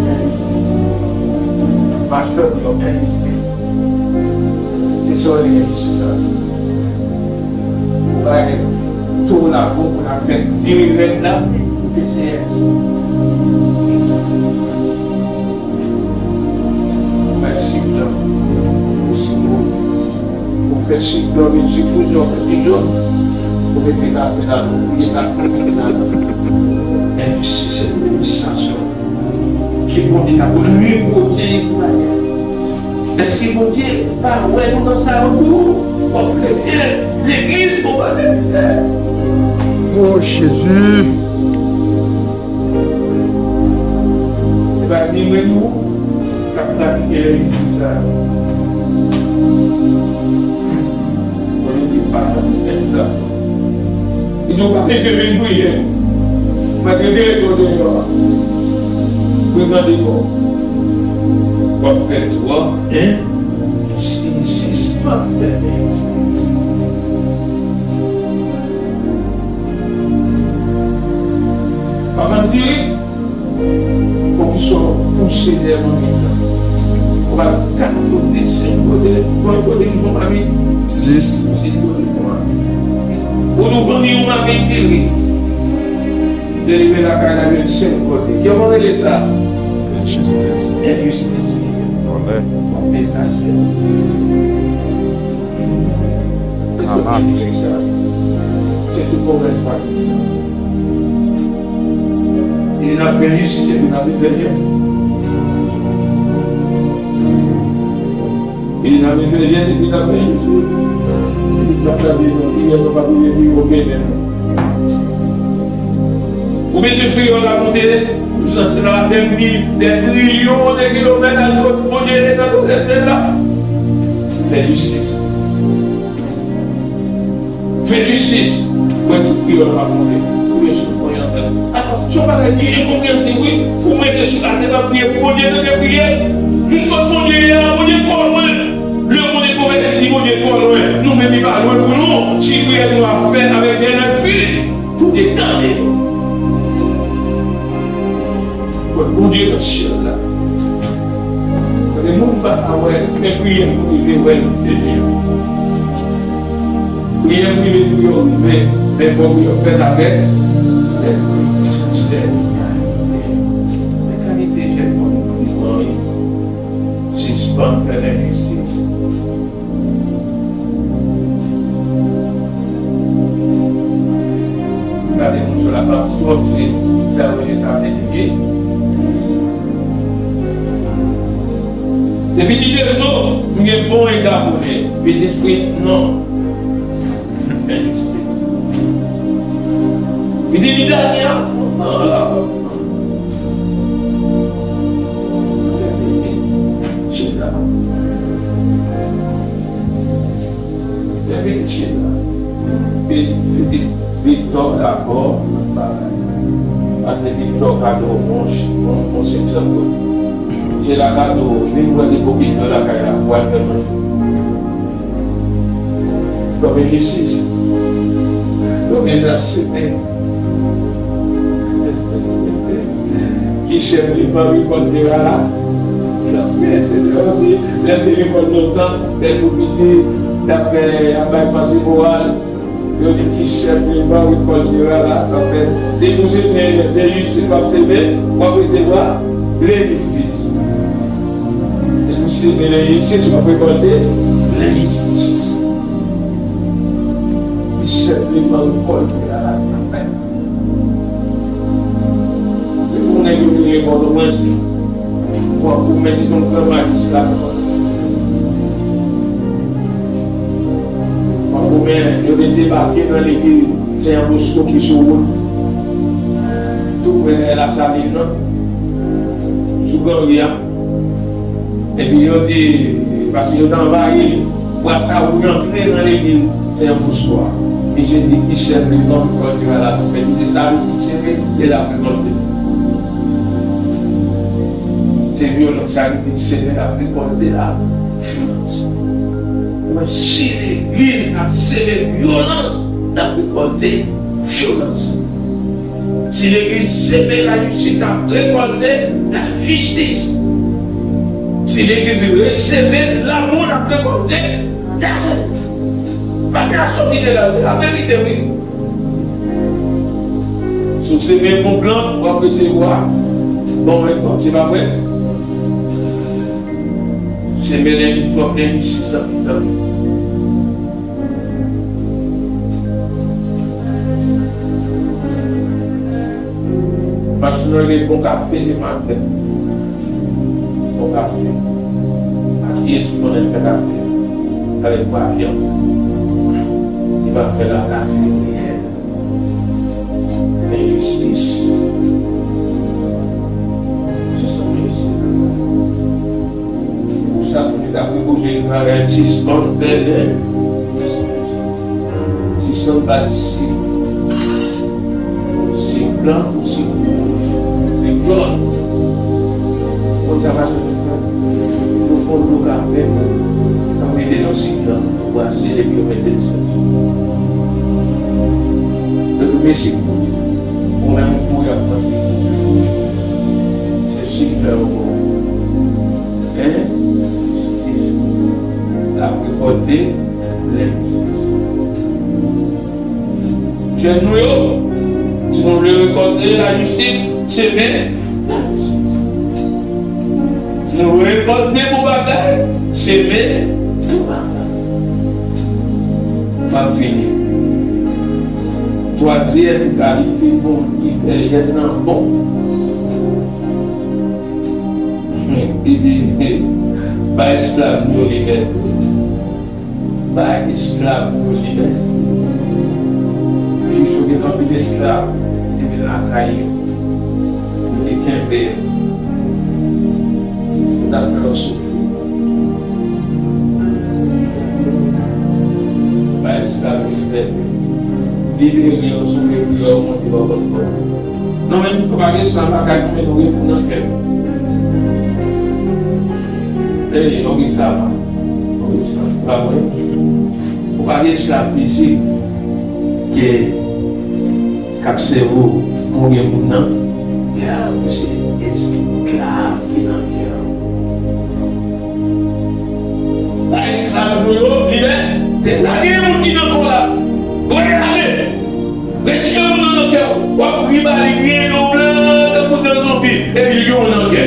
Enjistis. Machè di yo enjistis. Se sa w rele enjistis la. Ou bay tou la bon pou lakrèk, vire rèd la pou T C S. Ou bay sik blan pou sik wout. Ou fè sik blan vin sik wouj, ou fè sik jòn. Ou mete kafe ladan, ou mete kafe ladan. Enjistis se pou lejislasion. Ke Bondye ta pou li pwoteje Izrayèl. Èske Bondye pa wè nou nan sa yo tou? Kòm kretyen, legliz, ou pa kretyen. O Jezi! Se pa ni mwen ni ou k ap pratike enjistis sa yo. Bondye di pa fè sa. Li di w pa bezwen vin priye. Mwen te rete yo deyò a. Mwen tande kò. W ap fè twòp, en? Si, si, si, m ap fè, men, si, si. Papa m diri. Konbisyon pou Senyè nan mitan. Ou pa kat kote, senk kote, konbyen kote ki fon mami? Sis. Sis kote ki fon mami. Ou nou vann yon maten klere. Delivre lakay la, yon senk kote. Kòman rele sa? Enjistis. Enjistis. Vòlè. Mesaje. Kama. Se tout pwoblèm pa. Li nan fè jistis epi nan fè jèn. Li nan fè jèn epi nan fè jistis. Li nan fè jèn epi nan fè jistis. Ou mete priyè w la monte, ou santi la fè mil, dè trilyon de kilomèt al kot Bondye nan kote syèl la. Fè jistis. Fè jistis pou espri yo pa monte. Ou ye sou konpranyansèl. Atò, se yon bagay ki enkonpranyansib, wi. Ou mete sou latè, w ap priye, Bondye tande priyè. Jiskòt Bondye ye la, Bondye twò lwen. Lemonn e konvèti, Bondye twò lwen. Nou menm, li pa lwen pou nou. Si priyè nou ap fè avèk dè nèt pi, Bondye tande nou. Kot Bondye nan syèl la. Kote moun pa ka wè, men priyè pou rive wè l, se Bondye. Priyè pou rive pou yo rive, men fòk yo fèt avèk lèspri. Men kalite jèn moun nou pran, wi. Sispann fè lenjistis. Gade moun sou lapans twòp, se sa yo rele sa, se li ye. Depi li de non, m gen bon e gabone, pitit frit non. Pitit li dènye a. Chita. Leve chita. Vit, vit, vit, Viktò dakò. Pase Viktò kado yon, yon, yon senk san goud. Se la kado, vin pran de kopi dlo lakay la, pou al fè manje. Kòm enjistis. Yo bezwen aksepte. Ki chèf li pa rekòlte a la? Lè te rekòlte lontan, lè tou piti, t ap fè, ap bay panse moral. Yo di ki chèf li pa rekòlte a la? T ap fè, depi w se men, men jistis w ap seme, w ap resevwa lenjistis. Depi w seme lenjistis, w ap rekòlte lenjistis. Ki chèf li pa rekòlte a la? Li konnen yo vini Pòtoprens, fò w konnen se yon gran majistra. Fò w konnen yo te debake nan legliz Sen Jan Bosko ki sou wout tou prè Lasalin nan, sou Gran Ri a. Epi yo di, paske yo te anvayi li, bwa sa wouj antre nan legliz Sen Jan Bosko a. Misye di ki chèf li pa rekòlte a la, men li te sa li te seme, li te la rekòlte. Se vyolans sa li te seme, l ap rekòlte la. Vyolans. Mwen, si legliz ap seme vyolans, l ap rekòlte vyolans. Si legliz seme lajistis, l ap rekòlte lajistis. Si legliz reseme lanmou, l ap rekòlte lanmou. Pa gen aso ki te la, se laverite, wi. Si w seme bon plant, w ap resevwa bon rekòt, se pa vre? Seme lè li twòp, lè li sis nan mitan. Machin nan rele bon kafe depi maten. Bon kafe. A kiyès ki konnen fè kafe? Avèk bwa vyann. Li pa fè la kafe, li enjistis. Se sa m di. Pou sa, pou li ta pwopoze yon bagay, sispann pèdi. Sispann pase si se blan ou se wouj, se jòn. Konn sa pase sou fè. Yo fon dlo kafe, yo mete nan sik lan. Brase epi yo mete l sèch. Yo di, "Mesi pou ou menm ou kouri ap pran sik ou. Se sik fè yo ba w." Enjistis. L ap rekòlte lenjistis. Jèn nou yo, si nou vle rekòlte lajistis, semen lajistis. Si nou vle rekòlte bon bagay, semen bon bagay. M ap fini. Twazyèm kalite bon ki fè jèn nan bon. Li di, ba esklav yo libète. Ba esklav yo libète. Jij yo gen anpil esklav ki te vin lakay yo. Yo te kenbe yo. Yo t ap fè yo soufri. Ba esklav yo libète. Libere yo, souleve yo, monte yo bò kò. Non, men nou pa gen esklav lakay nou, men nou gen moun nan fèb. Ey, yon esklav. Yon esklav, pa vre? Ou pa gen esklav fizik, ke k ap sèvi w, men w gen moun nan kè a, ou se esklav ki nan kè a. Ba esklav nou yo libète. Lage moun ki nan kò w la. Voye l ale. Retire moun nan nan kè w. W ap ri ba li, griyen non blan tankou de zonbi, epi li gen w nan kè.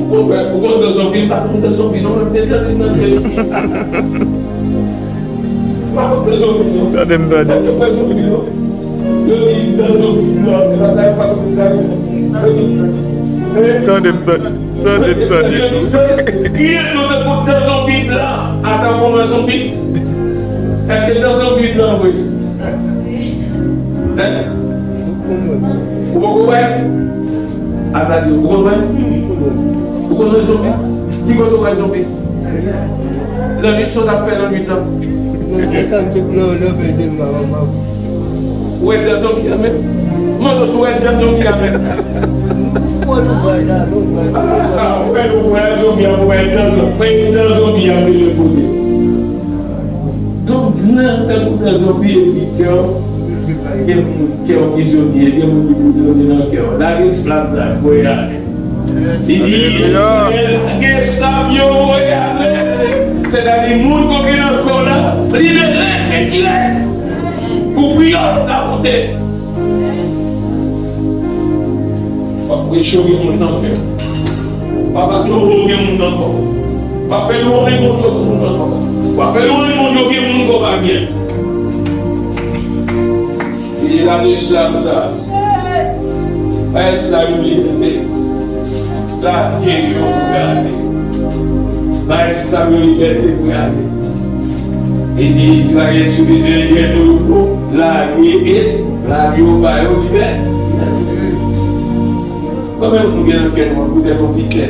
Ou konn, ou konn de zonbi, m pa konn de zonbi non, men m te tande nan kè. M pa konn de zonbi non. Tande m, tande. M pa konn de zonbi non. Yo di de zonbi non, se pa sa yo pa konn de zonbi. Tande m, tande. Tande, tande tou. Kriye nou tankou de zonbi blan. Ata w konn wè zonbi? Èske de zonbi blan vre? Hein? Ou poko wè? Ata di ou poko wè? Ou konn wè zonbi? Ki kote w wè zonbi? Nan nwit, sa w t ap fè nan nwit lan? Ou wè dan zonbi a menm? Mande w si w wè dan zonbi a menm. Ah, ou wè, ou wè zonbi a, ou wè dan zonbi, men dan zonbi a vle kote. Donk, nan tankou dan zonbi epi kè w, gen moun kè w prizonye, gen moun ki prizonye nan kè w. Lage esklav la, voye ale. Li di, lage esklav yo voye ale. Sètadi moun k ou gen nan kò w la, libere, retire. Pou piyòl la monte. W ap preche w gen moun nan kè w. W ap adore w gen moun nan kò w. W ap fè lwanj Bondye w gen moun nan kò w. W ap fè lwanj Bondye w gen moun kò w pa byen. Li di lage esklav sa. Ba esklav yo libète. Lage yo pou y ale. Ba esklav yo libète pou y ale. Li di Izrayèl, si w bezwen jèn yo pou lage esklav yo, ba yo libète. Konbyen moun nou gen nan kè nou an poutèt yon ti tè?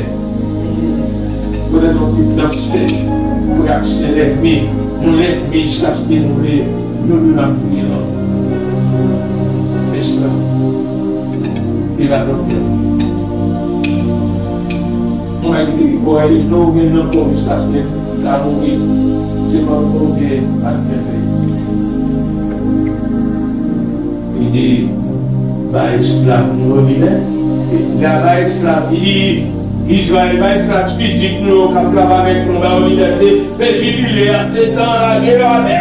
Poutèt yon ti branch tè? Pou y ap sen lènmi, nou lènmi jiskaske nou vle. Nou dwe n ap touye lòt. Esklav. E la dòktè. Mwen di, bò e dlo gen nan kò jiskaske l ta mouri. Se pa pou gen pa t kenbe. Li di, ba esklav nou yo libète. Li a ba esklav, li di, Izrayèl, ba esklav fizik nou yo k ap travay avèk nou, ba yo libète. Fè jibile a, se tan lage yo ale.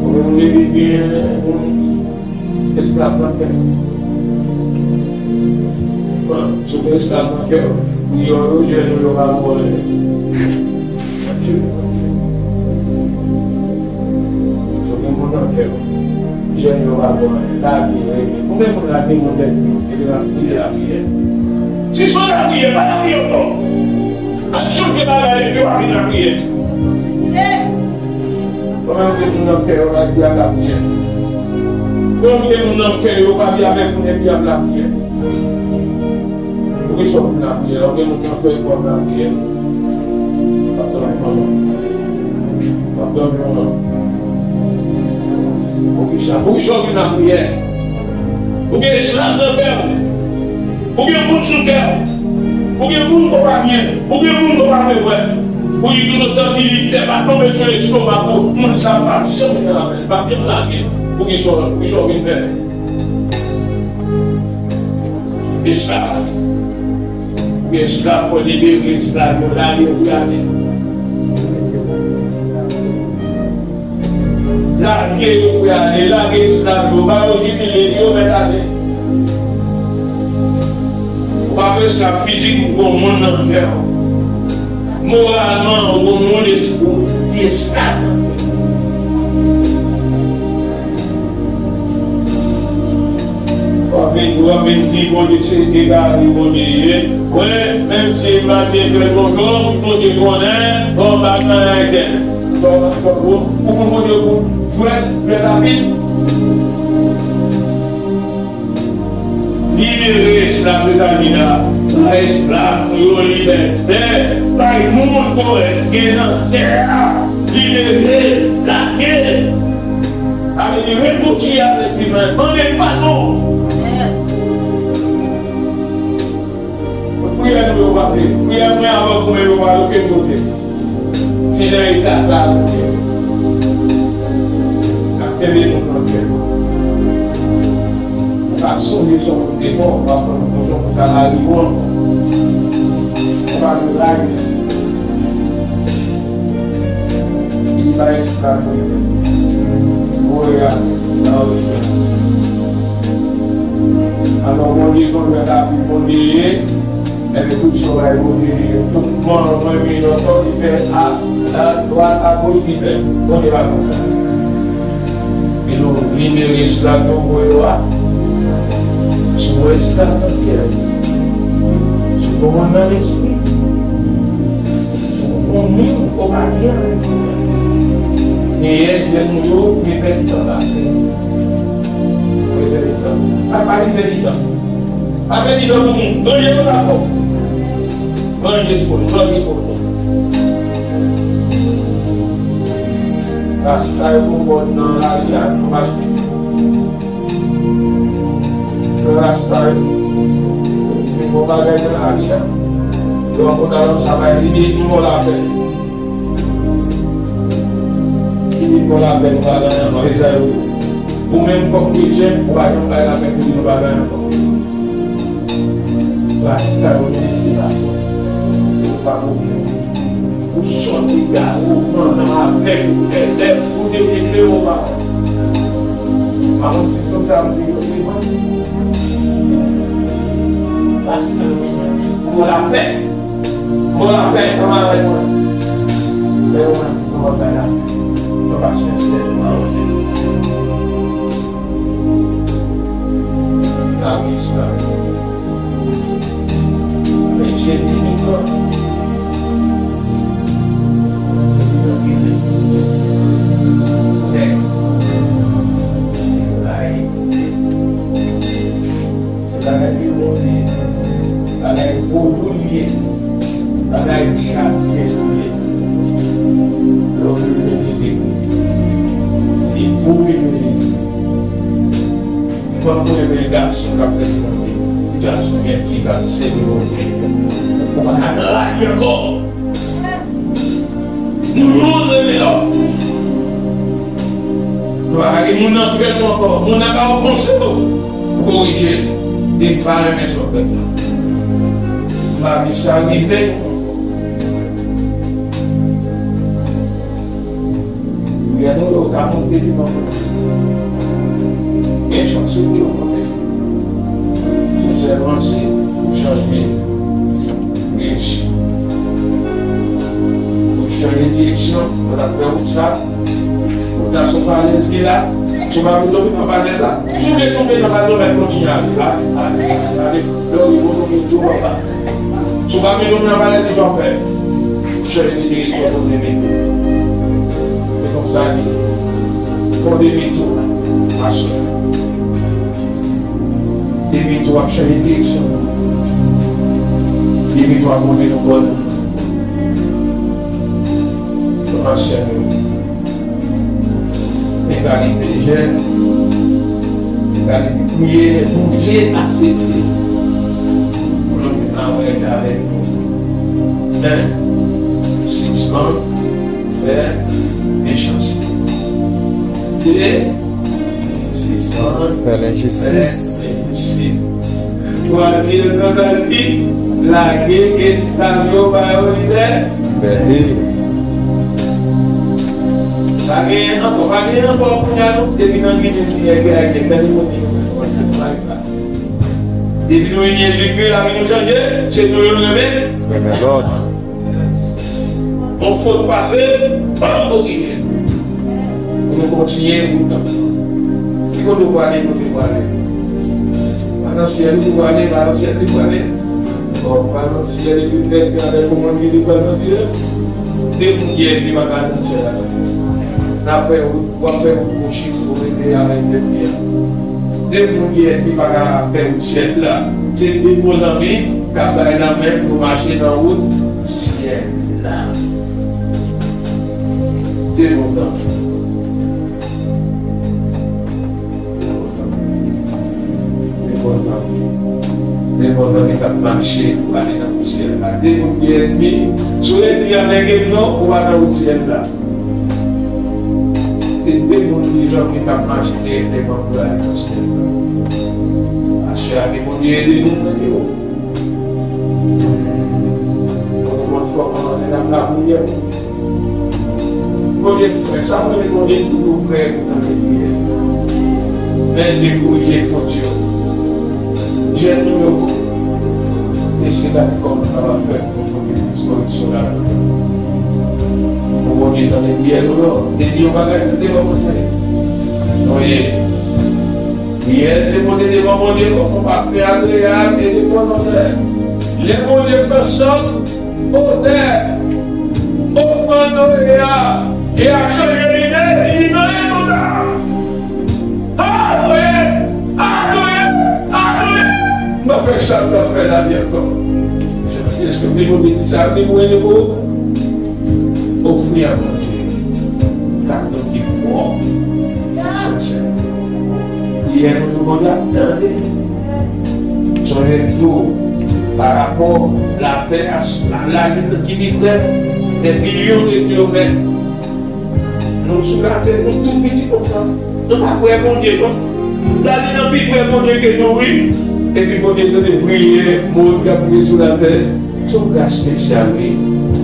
Ou menm ou vin gen esklav nan kè. Bon, si w gen esklav nan kè w, kriye w yo, jèn ou yo pa bon anyen. Si w gen moun nan kè w, jèn yo pa bon anyen, lage yo, rete. Konbyen moun la gen moun lènmi, e yo ap priye lapriyè? Si se yon lapriyè, pa lapriyè ankò. Al chanje bagay epi w a vin lapriyè. Kòman w gen moun nan kè yo pa di ap lapriyè? Kòman w gen moun nan kè yo pa di avèk moun epi ap lapriyè? Poukisa w vin lapriyè? W gen moun nan kè yo pa lapriyè. W ap tann manman. W ap tann manman. Poukisa? Poukisa w vin lapriyè? Ou gen esklav nan kè w. Ou gen moun sou kè w. Ou gen moun k ou pa byen. Ou gen moun k ou pa vle wè. Ou di toutotan dignitè pa tonbe sou lestomak ou, moun sa p ap janm gen avè l, p ap janm lage l. Poukisa w, poukisa w vin fè? E sa, Esklav, fò libere esklav yo, lage yo pou y ale. Lage yo pou y ale, lage esklav yo, ba yo jibile, di yo mèt ale. Ou pa vle esklav fizik, ou gon moun nan kè w. Moralman, ou gon moun, ou di esklav nan kè w. W ap vin, w ap vin di Bondye se egare Bondye ye. Wi, menm si m pa te fè tonton, Bondye konnen, bon, m pa gen anyen. Bon, bon, bon, ou konn Bondye pou jwèt, jwèt rapid. Libere esklav Etazini a, bay esklav nou yo libète, bay moun korèk gen nan tè a, libere, lage. Sa vle di rekonsilye avèk imen, mande padon. Amèn. Priyè nou yo pa vle. Priyè mwen avan pou mwen yo pa okenn kote. Se nan eta sa a nou ye. N ap kenbe nou nan kè nou. Ou ka sonje sou moun te fò, ou pa konn pou son pou sa la rive ankò. Ou pa vle lage. Li pa esklav mwen. Voye a nan orijinal. Alò, Bondye konn lè David Bondye ye, enben tout sa w bay Bondye li ye. Tout mwen, mwen, mwen, lòt, li fè a, a dwat, a goch, li fè. Bondye pa konn sa. E nou libere esklav yo voye yo a. Si w esklav nan kè, si w konprann nan lespri, si w konn moun ou pa gen anyen pou fè. Neyès de nou yo, mwen pèdi tan la. Mwen pèdi tan. Pa, pa li pèdi tan. Pa pèdi tan pou moun. Donye yo la fò. Manje pou nou, manje pou nou. Rasta yo pou bòd nan lari a, nou mache. Rasta yo. Vin bon bagay nan lari a. Yo ankontre nan sa bay lide nou bon lapè. Ki vin bon lapè nou pa ganyen ankò. E sa yo. Ou menm kòm kretyen, ou pa janm bay lapè pou di nou pa ganyen ankò. Rasta yo mete lapè. Ou pa konprann. Ou sòti gade, ou pran nan avèk, ou fè lèv, ou te mete ou pa. Pa konn si tout sa m di yo se mwen. Paske ou lapè. Ou lapè, ansanm avèk mwen. Lè ou mwen, nou va fè la. Nou pa sensè, nou pa onèt. Lavi sa. Men Jezi li pran. Li pran kite. Nèg. Li la ede. Se bagay demon li ye. Bagay vodou li ye. Bagay djab li ye. Lòm li vle ede. Li pou vin ede. Fanm ou renmen gason k ap fè li monte. Gason gen fi k ap sèvi Bondye. Ou pa ka nan lari ankò. Nou louvri men nou. Nou pa ka gen moun nan kè nou ankò. Moun nan ka ofanse nou. Korije l. Depi pa renmen sa w fè l. M pa vle sa rive nou ankò. Priyè nou yo ka monte pi lwen. Gen chans pou yo monte. Se sèlman si ou chanje direksyon. Ou chanje direksyon, ou ta fè wout sa. Ou ta sou falèz ki la. Si w pa vle tonbe nan falèz la, si w vle tonbe nan falèz la, ou mèt kontinye ale. Ale, ale, ale. Lè w rive, w tonbe tou anba. Si w pa vle tonbe nan falèz, ki sa w fè? Chèche direksyon pou w te mete w. Se konsa li ye. Fò w te mete w la, pastè. Te mete w ap chanje direksyon. Te mete w ap monte nan bò nou. Fòmasyon yo. Men kalite jèn, men kalite priyè Bondye aksepte pou nou vin anrèt avèk nou. Men, sispann fè mechanste. E sispann fè lenjistis. Twazyèm nan sa l di, Lage esklav yo ba yo libète. Pa genyen ankò, pa genyen ankò kounye a non. Depi nan Ginen, Senyè Ginen, tande kote yo. Depi nou vin Jezikri, lavi nou chanje, se nou yo renmen. Renmen lòt. Yon fot pase, banm korije. Pou nou kontinye wout nan. Ki kote w prale, kote w prale? Pa nan syèl ou prale, pa nan syèl li prale. Bon, pa nan syèl epi tèt avèk ou mande li pral nan syèl. De moun ki ènmi pa ka nan syèl la. N ap fè wout, w ap fè wout pou chif ou rete avèk tèt li an. De moun ki ènmi pa ka fè wout syèl la. Se de bon zanmi k ap bay lanmen pou nou mache nan wout syèl la. De bon zanmi. De bon zanmi. De bon zanmi k ap mache pou ale nan wout syèl la. De moun ki ènmi, si w ènmi avèk ènmi, non, ou pa nan wout syèl la. Se de moun ki zanmi k ap mache dèyè dèyè pou ale nan syèl la. Pastè a di Bondye ede nou, tande yo. Mwen konn kòman nèg ap lapriyè. Premye frè, sa mwen di Bondye toujou prè pou tande priyè. Men li korije kont yo. Jèn nou yo, mesye gade kòman sa va fè pou kote diskoreksyon la. Pou Bondye tande priyè nou yo. Li di yon bagay, nou te pa konn fè. Nou ye. Priyè te pote devan Bondye kòm yon pafè agreyab e devan lotè. Lè Bondye pran sòm, otè, ofrann Noye a, e a chanje lide, li di, "Non, e nou ta. Adore, adore, adore. M pa fè sa m t ap fè lavi ankò." Èske Bondye di sa, li mwen, li mwen? Ofri a Bondye. Gade ki bon. Yè nou tou Bondye ap tande. Sonje tou, parapò latè a, la, lalin nan ki pi prè, dè milyon de kilomèt. Nou sou latè, nou tou piti konsa. Nou pa prè Bondye, non. Lalin nan pi prè Bondye ke nou, wi. Epi Bondye tande priyè moun k ap priye sou latè. Se yon gras espesyal, wi.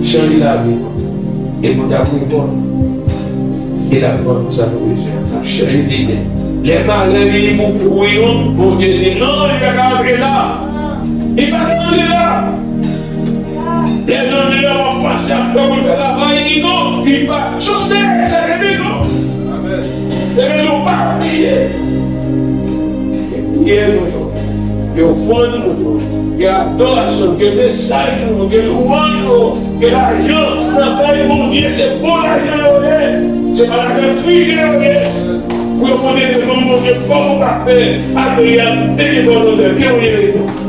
Chanje lavi nou. E Bondye ap reponn. E l ap ban nou sa nou bezwen. N ap chanje lide. Lè malè vini pou kouri nou, Bondye di, "Non, li pa ka antre la. Li pa ka antre la." Lè Bondye ap pase ap fè moun fè travay, li di, "Non, li pa." Sote, se li, non. Amèn. Se rezon pa priye. Priyè nou yo. Ke ofrann nou yo, ke adorasyon, ke mesaj nou yo, ke lwanj nou yo, ke lajan nan kay Bondye, se bon lajan yo ye. Se pa lajan fije yo ye. Pou yo pote devan Bondye kòm yon pafè agreyab e devan lotè. Ke w ye.